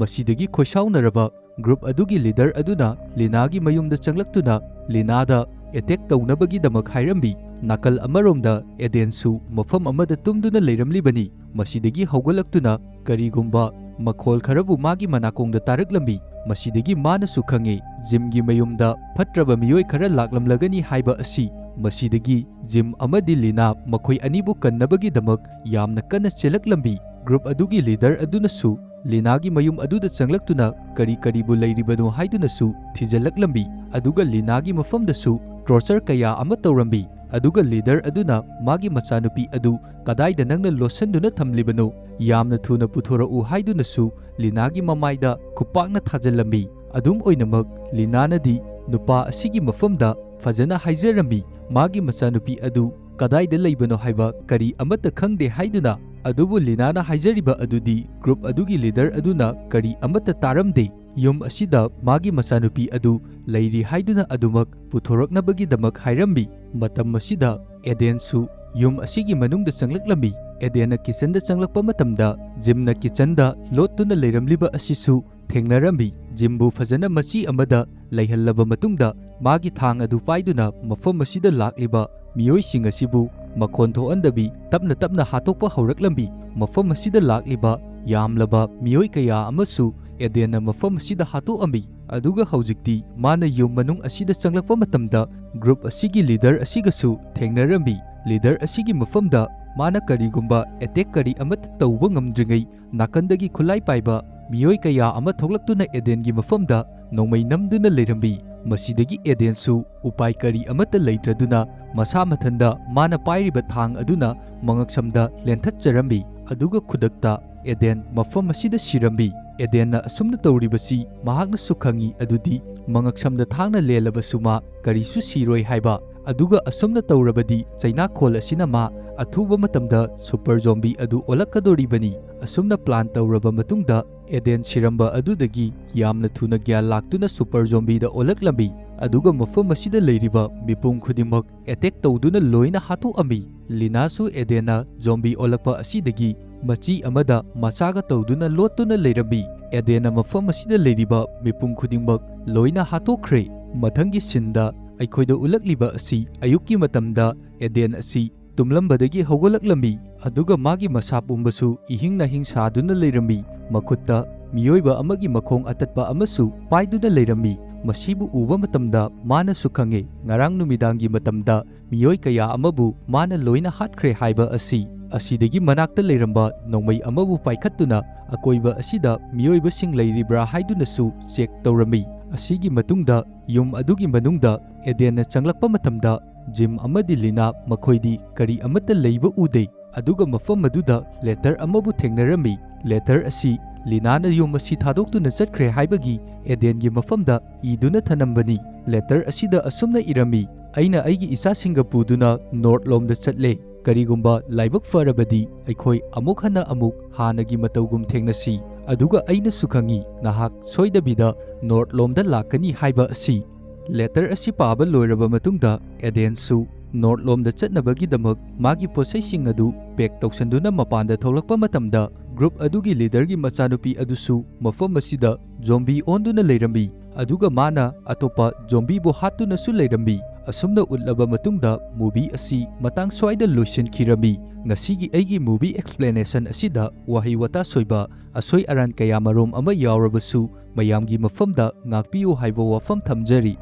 ꯃꯁꯤꯗꯒꯤ ꯈꯣꯏꯁꯥꯎꯅꯔꯕ ꯒ꯭ꯔꯨꯞ ꯑꯗꯨꯒꯤ ꯂꯤꯗꯔ ꯑꯗꯨꯅ ꯂꯤꯅꯥꯒꯤ ꯃꯌꯨꯝꯗ ꯆꯪꯂꯛꯇꯨꯅ ꯂꯤꯅꯥꯗ ꯑꯦꯇꯦꯛ ꯇꯧꯅꯕꯒꯤꯗꯃꯛ ꯍꯥꯏꯔꯝꯃꯤ꯫ ꯅꯥꯀꯜ ꯑꯃꯔꯣꯝꯗ ꯑꯦꯗꯦꯟꯁꯨ ꯃꯐꯝ ꯑꯃꯗ ꯇꯨꯝꯗꯨꯅ ꯂꯩꯔꯝꯂꯤꯕꯅꯤ꯫ ꯃꯁꯤꯗꯒꯤ ꯍꯧꯒꯠꯂꯛꯇꯨꯅ ꯀꯔꯤꯒꯨꯝꯕ ꯃꯈꯣꯜ ꯈꯔꯕꯨ ꯃꯥꯒꯤ ꯃꯅꯥꯀꯣꯡꯗ ꯇꯥꯔꯛꯂꯝꯃꯤ꯫ ꯃꯁꯤꯗꯒꯤ ꯃꯥꯅꯁꯨ ꯈꯪꯉꯤ, ꯖꯤꯝꯒꯤ ꯃꯌꯨꯝꯗ ꯐꯠꯇ꯭ꯔꯕ ꯃꯤꯑꯣꯏ ꯈꯔ ꯂꯥꯛꯂꯝꯂꯒꯅꯤ ꯍꯥꯏꯕ ꯑꯁꯤ꯫ ꯃꯁꯤꯗꯒꯤ ꯖꯤꯝ ꯑꯃꯗꯤ ꯂꯤꯅꯥ ꯃꯈꯣꯏ ꯑꯅꯤꯕꯨ ꯀꯟꯅꯕꯒꯤꯗꯃꯛ ꯌꯥꯝꯅ ꯀꯟꯅ ꯆꯦꯜꯂꯛꯂꯝꯃꯤ꯫ ꯒ꯭ꯔꯨꯞ ꯑꯗꯨꯒꯤ ꯂꯤꯗꯔ ꯑꯗꯨꯅꯁꯨ ꯂꯤꯅꯥꯒꯤ ꯃꯌꯨꯝ ꯑꯗꯨꯗ ꯆꯪꯂꯛꯇꯨꯅ ꯀꯔꯤ ꯀꯔꯤꯕꯨ ꯂꯩꯔꯤꯕꯅꯣ ꯍꯥꯏꯗꯨꯅꯁꯨ ꯊꯤꯖꯤꯜꯂꯛꯂꯝꯃꯤ꯫ ꯑꯗꯨꯒ ꯂꯤꯅꯥꯒꯤ ꯃꯐꯝꯗꯁꯨ ꯇꯣꯔꯆꯔ ꯀꯌꯥ ꯑꯃ ꯇꯧꯔꯝꯃꯤ꯫ ꯑꯗꯨꯒ ꯂꯤꯗꯔ ꯑꯗꯨꯅ ꯃꯥꯒꯤ ꯃꯆꯥꯅꯨꯄꯤ ꯑꯗꯨ ꯀꯗꯥꯏꯗ ꯅꯪꯅ ꯂꯣꯠꯁꯤꯟꯗꯨꯅ ꯊꯝꯂꯤꯕꯅꯣ? ꯌꯥꯝꯅ ꯊꯨꯅ ꯄꯨꯊꯣꯔꯛꯎ ꯍꯥꯏꯗꯨꯅꯁꯨ ꯂꯤꯅꯥꯒꯤ ꯃꯃꯥꯏꯗ ꯈꯨꯄꯥꯛꯅ ꯊꯥꯖꯤꯜꯂꯝꯃꯤ꯫ ꯑꯗꯨꯝ ꯑꯣꯏꯅꯃꯛ, ꯂꯤꯅꯥꯅꯗꯤ ꯅꯨꯄꯥ ꯑꯁꯤꯒꯤ ꯃꯐꯝꯗ ꯐꯖꯅ ꯍꯥꯏꯖꯔꯝꯃꯤ꯫ ꯃꯥꯒꯤ ꯃꯆꯥꯅꯨꯄꯤ ꯑꯗꯨ ꯀꯗꯥꯏꯗ ꯂꯩꯕꯅꯣ ꯍꯥꯏꯕ ꯀꯔꯤ ꯑꯃꯠꯇ ꯈꯪꯗꯦ ꯍꯥꯏꯗꯨꯅ꯫ ꯑꯗꯨꯕꯨ ꯂꯤꯅꯥꯅ ꯍꯥꯏꯖꯔꯤꯕ ꯑꯗꯨꯗꯤ ꯒ꯭ꯔꯨꯞ ꯑꯗꯨꯒꯤ ꯂꯤꯗꯔ ꯑꯗꯨꯅ ꯀꯔꯤ ꯑꯃꯠꯇ ꯇꯥꯔꯝꯗꯦ꯫ ꯌꯨꯝ ꯑꯁꯤꯗ ꯃꯥꯒꯤ ꯃꯆꯥꯅꯨꯄꯤ ꯑꯗꯨ ꯂꯩꯔꯤ ꯍꯥꯏꯗꯨꯅ ꯑꯗꯨꯃꯛ ꯄꯨꯊꯣꯔꯛꯅꯕꯒꯤꯗꯃꯛ ꯍꯥꯏꯔꯝꯃꯤ꯫ ꯃꯇꯝ ꯑꯁꯤꯗ ꯑꯦꯗꯦꯟꯁꯨ ꯌꯨꯝ ꯑꯁꯤꯒꯤ ꯃꯅꯨꯡꯗ ꯆꯪꯂꯛꯂꯝꯃꯤ꯫ ꯑꯦꯗꯦꯟꯅ ꯀꯤꯆꯟꯗ ꯆꯪꯂꯛꯄ ꯃꯇꯝꯗ ꯖꯤꯝꯅ ꯀꯤꯆꯟꯗ ꯂꯣꯠꯇꯨꯅ ꯂꯩꯔꯝꯂꯤꯕ ꯑꯁꯤꯁꯨ ꯊꯦꯡꯅꯔꯝꯃꯤ꯫ ꯖꯤꯝꯕꯨ ꯐꯖꯅ ꯃꯆꯤ ꯑꯃꯗ ꯂꯩꯍꯜꯂꯕ ꯃꯇꯨꯡꯗ ꯃꯥꯒꯤ ꯊꯥꯡ ꯑꯗꯨ ꯄꯥꯏꯗꯨꯅ ꯃꯐꯝ ꯑꯁꯤꯗ ꯂꯥꯛꯂꯤꯕ ꯃꯤꯑꯣꯏꯁꯤꯡ ꯑꯁꯤꯕꯨ ꯃꯈꯣꯟ ꯊꯣꯛꯍꯟꯗꯕꯤ ꯇꯞꯅ ꯇꯞꯅ ꯍꯥꯠꯇꯣꯛꯄ ꯍꯧꯔꯛꯂꯝꯃꯤ꯫ ꯃꯐꯝ ꯑꯁꯤꯗ ꯂꯥꯛꯂꯤꯕ ꯌꯥꯝꯂꯕ ꯃꯤꯑꯣꯏ ꯀꯌꯥ ꯑꯃꯁꯨ ꯑꯦꯗꯦꯟꯅ ꯃꯐꯝ ꯑꯁꯤꯗ ꯍꯥꯠꯇꯣꯛꯑꯝꯃꯤ꯫ ꯑꯗꯨꯒ ꯍꯧꯖꯤꯛꯇꯤ ꯃꯥꯅ ꯌꯨꯝ ꯃꯅꯨꯡ ꯑꯁꯤꯗ ꯆꯪꯂꯛꯄ ꯃꯇꯝꯗ ꯒ꯭ꯔꯨꯞ ꯑꯁꯤꯒꯤ ꯂꯤꯗꯔ ꯑꯁꯤꯒꯁꯨ ꯊꯦꯡꯅꯔꯝꯃꯤ꯫ ꯂꯤꯗꯔ ꯑꯁꯤꯒꯤ ꯃꯐꯝꯗ ꯃꯥꯅ ꯀꯔꯤꯒꯨꯝꯕ ꯑꯦꯇꯦꯛ ꯀꯔꯤ ꯑꯃꯠꯇ ꯇꯧꯕ ꯉꯝꯗ꯭ꯔꯤꯉꯩ ꯅꯥꯀꯟꯗꯒꯤ ꯈꯨꯠꯂꯥꯏ ꯄꯥꯏꯕ ꯃꯤꯑꯣꯏ ꯀꯌꯥ ꯑꯃ ꯊꯣꯛꯂꯛꯇꯨꯅ ꯑꯦꯗꯦꯟꯒꯤ ꯃꯐꯝꯗ ꯅꯣꯡꯃꯩ ꯅꯝꯗꯨꯅ ꯂꯩꯔꯝꯃꯤ꯫ ꯃꯁꯤꯗꯒꯤ ꯑꯦꯗꯦꯟꯁꯨ ꯎꯄꯥꯏ ꯀꯔꯤ ꯑꯃꯠꯇ ꯂꯩꯇ꯭ꯔꯗꯨꯅ ꯃꯁꯥ ꯃꯊꯟꯗ ꯃꯥꯅ ꯄꯥꯏꯔꯤꯕ ꯊꯥꯡ ꯑꯗꯨꯅ ꯃꯉꯛꯁꯝꯗ ꯂꯦꯟꯊꯠꯆꯔꯝꯃꯤ꯫ ꯑꯗꯨꯒ ꯈꯨꯗꯛꯇ ꯑꯦꯗꯦꯟ ꯃꯐꯝ ꯑꯁꯤꯗ ꯁꯤꯔꯝꯃꯤ꯫ ꯑꯦꯗꯦꯟꯅ ꯑꯁꯨꯝꯅ ꯇꯧꯔꯤꯕꯁꯤ ꯃꯍꯥꯛꯅꯁꯨ ꯈꯪꯏ, ꯑꯗꯨꯗꯤ ꯃꯉꯛꯁꯝꯗ ꯊꯥꯡꯅ ꯂꯦꯜꯂꯕꯁꯨ ꯃꯥ ꯀꯔꯤꯁꯨ ꯁꯤꯔꯣꯏ ꯍꯥꯏꯕ꯫ ꯑꯗꯨꯒ ꯑꯁꯨꯝꯅ ꯇꯧꯔꯕꯗꯤ ꯆꯩꯅꯥꯈꯣꯜ ꯑꯁꯤꯅ ꯃꯥ ꯑꯊꯨꯕ ꯃꯇꯝꯗ ꯁꯨꯄꯔ ꯖꯣꯝꯕꯤ ꯑꯗꯨ ꯑꯣꯜꯂꯛꯀꯗꯧꯔꯤꯕꯅꯤ꯫ ꯑꯁꯨꯝꯅ ꯄ꯭ꯂꯥꯟ ꯇꯧꯔꯕ ꯃꯇꯨꯡꯗ ꯑꯦꯗꯦꯟ ꯁꯤꯔꯝꯕ ꯑꯗꯨꯗꯒꯤ ꯌꯥꯝꯅ ꯊꯨꯅ ꯒ꯭ꯌꯥꯟ ꯂꯥꯛꯇꯨꯅ ꯁꯨꯄꯔ ꯖꯣꯝꯕꯤꯗ ꯑꯣꯜꯂꯛꯂꯝꯃꯤ꯫ ꯑꯗꯨꯒ ꯃꯐꯝ ꯑꯁꯤꯗ ꯂꯩꯔꯤꯕ ꯃꯤꯄꯨꯝ ꯈꯨꯗꯤꯡꯃꯛ ꯑꯦꯇꯦꯛ ꯇꯧꯗꯨꯅ ꯂꯣꯏꯅ ꯍꯥꯠꯇꯣꯛꯑꯝꯃꯤ꯫ ꯂꯤꯅꯥꯁꯨ ꯑꯦꯗꯦꯟꯅ ꯖꯣꯝꯕꯤ ꯑꯣꯜꯂꯛꯄ ꯑꯁꯤꯗꯒꯤ ꯃꯆꯤ ꯑꯃꯗ ꯃꯆꯥꯒ ꯇꯧꯗꯨꯅ ꯂꯣꯠꯇꯨꯅ ꯂꯩꯔꯝꯃꯤ꯫ ꯑꯦꯗꯦꯟꯅ ꯃꯐꯝ ꯑꯁꯤꯗ ꯂꯩꯔꯤꯕ ꯃꯤꯄꯨꯝ ꯈꯨꯗꯤꯡꯃꯛ ꯂꯣꯏꯅ ꯍꯥꯠꯇꯣꯛꯈ꯭ꯔꯦ꯫ ꯃꯊꯪꯒꯤ ꯁꯤꯟꯗ ꯑꯩꯈꯣꯏꯗ ꯎꯠꯂꯛꯂꯤꯕ ꯑꯁꯤ ꯑꯌꯨꯛꯀꯤ ꯃꯇꯝꯗ ꯑꯦꯗꯦꯟ ꯑꯁꯤ ꯇꯨꯝꯂꯝꯕꯗꯒꯤ ꯍꯧꯒꯠꯂꯛꯂꯝꯃꯤ, ꯑꯗꯨꯒ ꯃꯥꯒꯤ ꯃꯁꯥ ꯄꯨꯝꯕꯁꯨ ꯏꯍꯤꯡ ꯅꯥꯍꯤꯡ ꯁꯥꯗꯨꯅ ꯂꯩꯔꯝꯃꯤ꯫ ꯃꯈꯨꯠꯇ ꯃꯤꯑꯣꯏꯕ ꯑꯃꯒꯤ ꯃꯈꯣꯡ ꯑꯇꯠꯄ ꯑꯃꯁꯨ ꯄꯥꯏꯗꯨꯅ ꯂꯩꯔꯝꯃꯤ꯫ ꯃꯁꯤꯕꯨ ꯎꯕ ꯃꯇꯝꯗ ꯃꯥꯅꯁꯨ ꯈꯪꯉꯦ, ꯉꯔꯥꯡ ꯅꯨꯃꯤꯗꯥꯡꯒꯤ ꯃꯇꯝꯗ ꯃꯤꯑꯣꯏ ꯀꯌꯥ ꯑꯃꯕꯨ ꯃꯥꯅ ꯂꯣꯏꯅ ꯍꯥꯠꯈ꯭ꯔꯦ ꯍꯥꯏꯕ ꯑꯁꯤ꯫ ꯑꯁꯤꯗꯒꯤ ꯃꯅꯥꯛꯇ ꯂꯩꯔꯝꯕ ꯅꯣꯡꯃꯩ ꯑꯃꯕꯨ ꯄꯥꯏꯈꯠꯇꯨꯅ ꯑꯀꯣꯏꯕ ꯑꯁꯤꯗ ꯃꯤꯑꯣꯏꯕꯁꯤꯡ ꯂꯩꯔꯤꯕ꯭ꯔꯥ ꯍꯥꯏꯗꯨꯅꯁꯨ ꯆꯦꯛ ꯇꯧꯔꯝꯃꯤ꯫ ꯑꯁꯤꯒꯤ ꯃꯇꯨꯡꯗ ꯌꯨꯝ ꯑꯗꯨꯒꯤ ꯃꯅꯨꯡꯗ ꯑꯦꯗꯦꯟꯅ ꯆꯪꯂꯛꯄ ꯃꯇꯝꯗ ꯖꯤꯝ ꯑꯃꯗꯤ ꯂꯤꯅꯥ ꯃꯈꯣꯏꯗꯤ ꯀꯔꯤ ꯑꯃꯠꯇ ꯂꯩꯕ ꯎꯗꯦ꯫ ꯑꯗꯨꯒ ꯃꯐꯝ ꯑꯗꯨꯗ ꯂꯦꯇꯔ ꯑꯃꯕꯨ ꯊꯦꯡꯅꯔꯝꯃꯤ꯫ ꯂꯦꯇꯔ ꯑꯁꯤ ꯂꯤꯅꯥꯅ ꯌꯨꯝ ꯑꯁꯤ ꯊꯥꯗꯣꯛꯇꯨꯅ ꯆꯠꯈ꯭ꯔꯦ ꯍꯥꯏꯕꯒꯤ ꯑꯦꯗꯦꯟꯒꯤ ꯃꯐꯝꯗ ꯏꯗꯨꯅ ꯊꯅꯝꯕꯅꯤ꯫ ꯂꯦꯇꯔ ꯑꯁꯤꯗ ꯑꯁꯨꯝꯅ ꯏꯔꯝꯃꯤ, "ꯑꯩꯅ ꯑꯩꯒꯤ ꯏꯆꯥꯁꯤꯡꯒ ꯄꯨꯗꯨꯅ ꯅꯣꯔꯠ ꯂꯣꯝꯗ ꯆꯠꯂꯦ꯫ ꯀꯔꯤꯒꯨꯝꯕ ꯂꯥꯏꯕꯛ ꯐꯔꯕꯗꯤ ꯑꯩꯈꯣꯏ ꯑꯃꯨꯛ ꯍꯟꯅ ꯑꯃꯨꯛ ꯍꯥꯟꯅꯒꯤ ꯃꯇꯧꯒꯨꯝ ꯊꯦꯡꯅꯁꯤ꯫ ꯑꯗꯨꯒ ꯑꯩꯅꯁꯨ ꯈꯪꯏ, ꯅꯍꯥꯛ ꯁꯣꯏꯗꯕꯤꯗ ꯅꯣꯔꯠ ꯂꯣꯝꯗ ꯂꯥꯛꯀꯅꯤ ꯍꯥꯏꯕ ꯑꯁꯤ"꯫ ꯂꯦꯇꯔ ꯑꯁꯤ ꯄꯥꯕ ꯂꯣꯏꯔꯕ ꯃꯇꯨꯡꯗ ꯑꯦꯗꯦꯟꯁꯨ ꯅꯣꯔꯠ ꯂꯣꯝꯗ ꯆꯠꯅꯕꯒꯤꯗꯃꯛ ꯃꯥꯒꯤ ꯄꯣꯠꯆꯩꯁꯤꯡ ꯑꯗꯨ ꯄꯦꯛ ꯇꯧꯁꯟꯗꯨꯅ ꯃꯄꯥꯟꯗ ꯊꯣꯛꯂꯛꯄ ꯃꯇꯝꯗ, ꯒ꯭ꯔꯨꯞ ꯑꯗꯨꯒꯤ ꯂꯤꯗꯔꯒꯤ ꯃꯆꯥꯅꯨꯄꯤ ꯑꯗꯨꯁꯨ ꯃꯐꯝ ꯑꯁꯤꯗ ꯖꯣꯝꯕꯤ ꯑꯣꯟꯗꯨꯅ ꯂꯩꯔꯝꯃꯤ, ꯑꯗꯨꯒ ꯃꯥꯅ ꯑꯇꯣꯞꯄ ꯖꯣꯝꯕꯤꯕꯨ ꯍꯥꯠꯇꯨꯅꯁꯨ ꯂꯩꯔꯝꯃꯤ꯫ ꯑꯁꯨꯝꯅ ꯎꯠꯂꯕ ꯃꯇꯨꯡꯗ movie ꯑꯁꯤ ꯃꯇꯥꯡ ꯁ꯭ꯋꯥꯏꯗ ꯂꯣꯏꯁꯤꯟꯈꯤꯔꯝꯃꯤ꯫ ꯉꯁꯤꯒꯤ ꯑꯩꯒꯤ movie explanation ꯑꯁꯤꯗ ꯋꯥꯍꯩ ꯋꯥꯇꯥ ꯁꯣꯏꯕ, ꯑꯁꯣꯏ ꯑꯔꯥꯟ ꯀꯌꯥ ꯃꯔꯨꯝ ꯑꯃ ꯌꯥꯎꯔꯕꯁꯨ ꯃꯌꯥꯝꯒꯤ ꯃꯐꯝꯗ ꯉꯥꯛꯄꯤꯌꯨ ꯍꯥꯏꯕ ꯋꯥꯐꯝ ꯊꯝꯖꯔꯤ꯫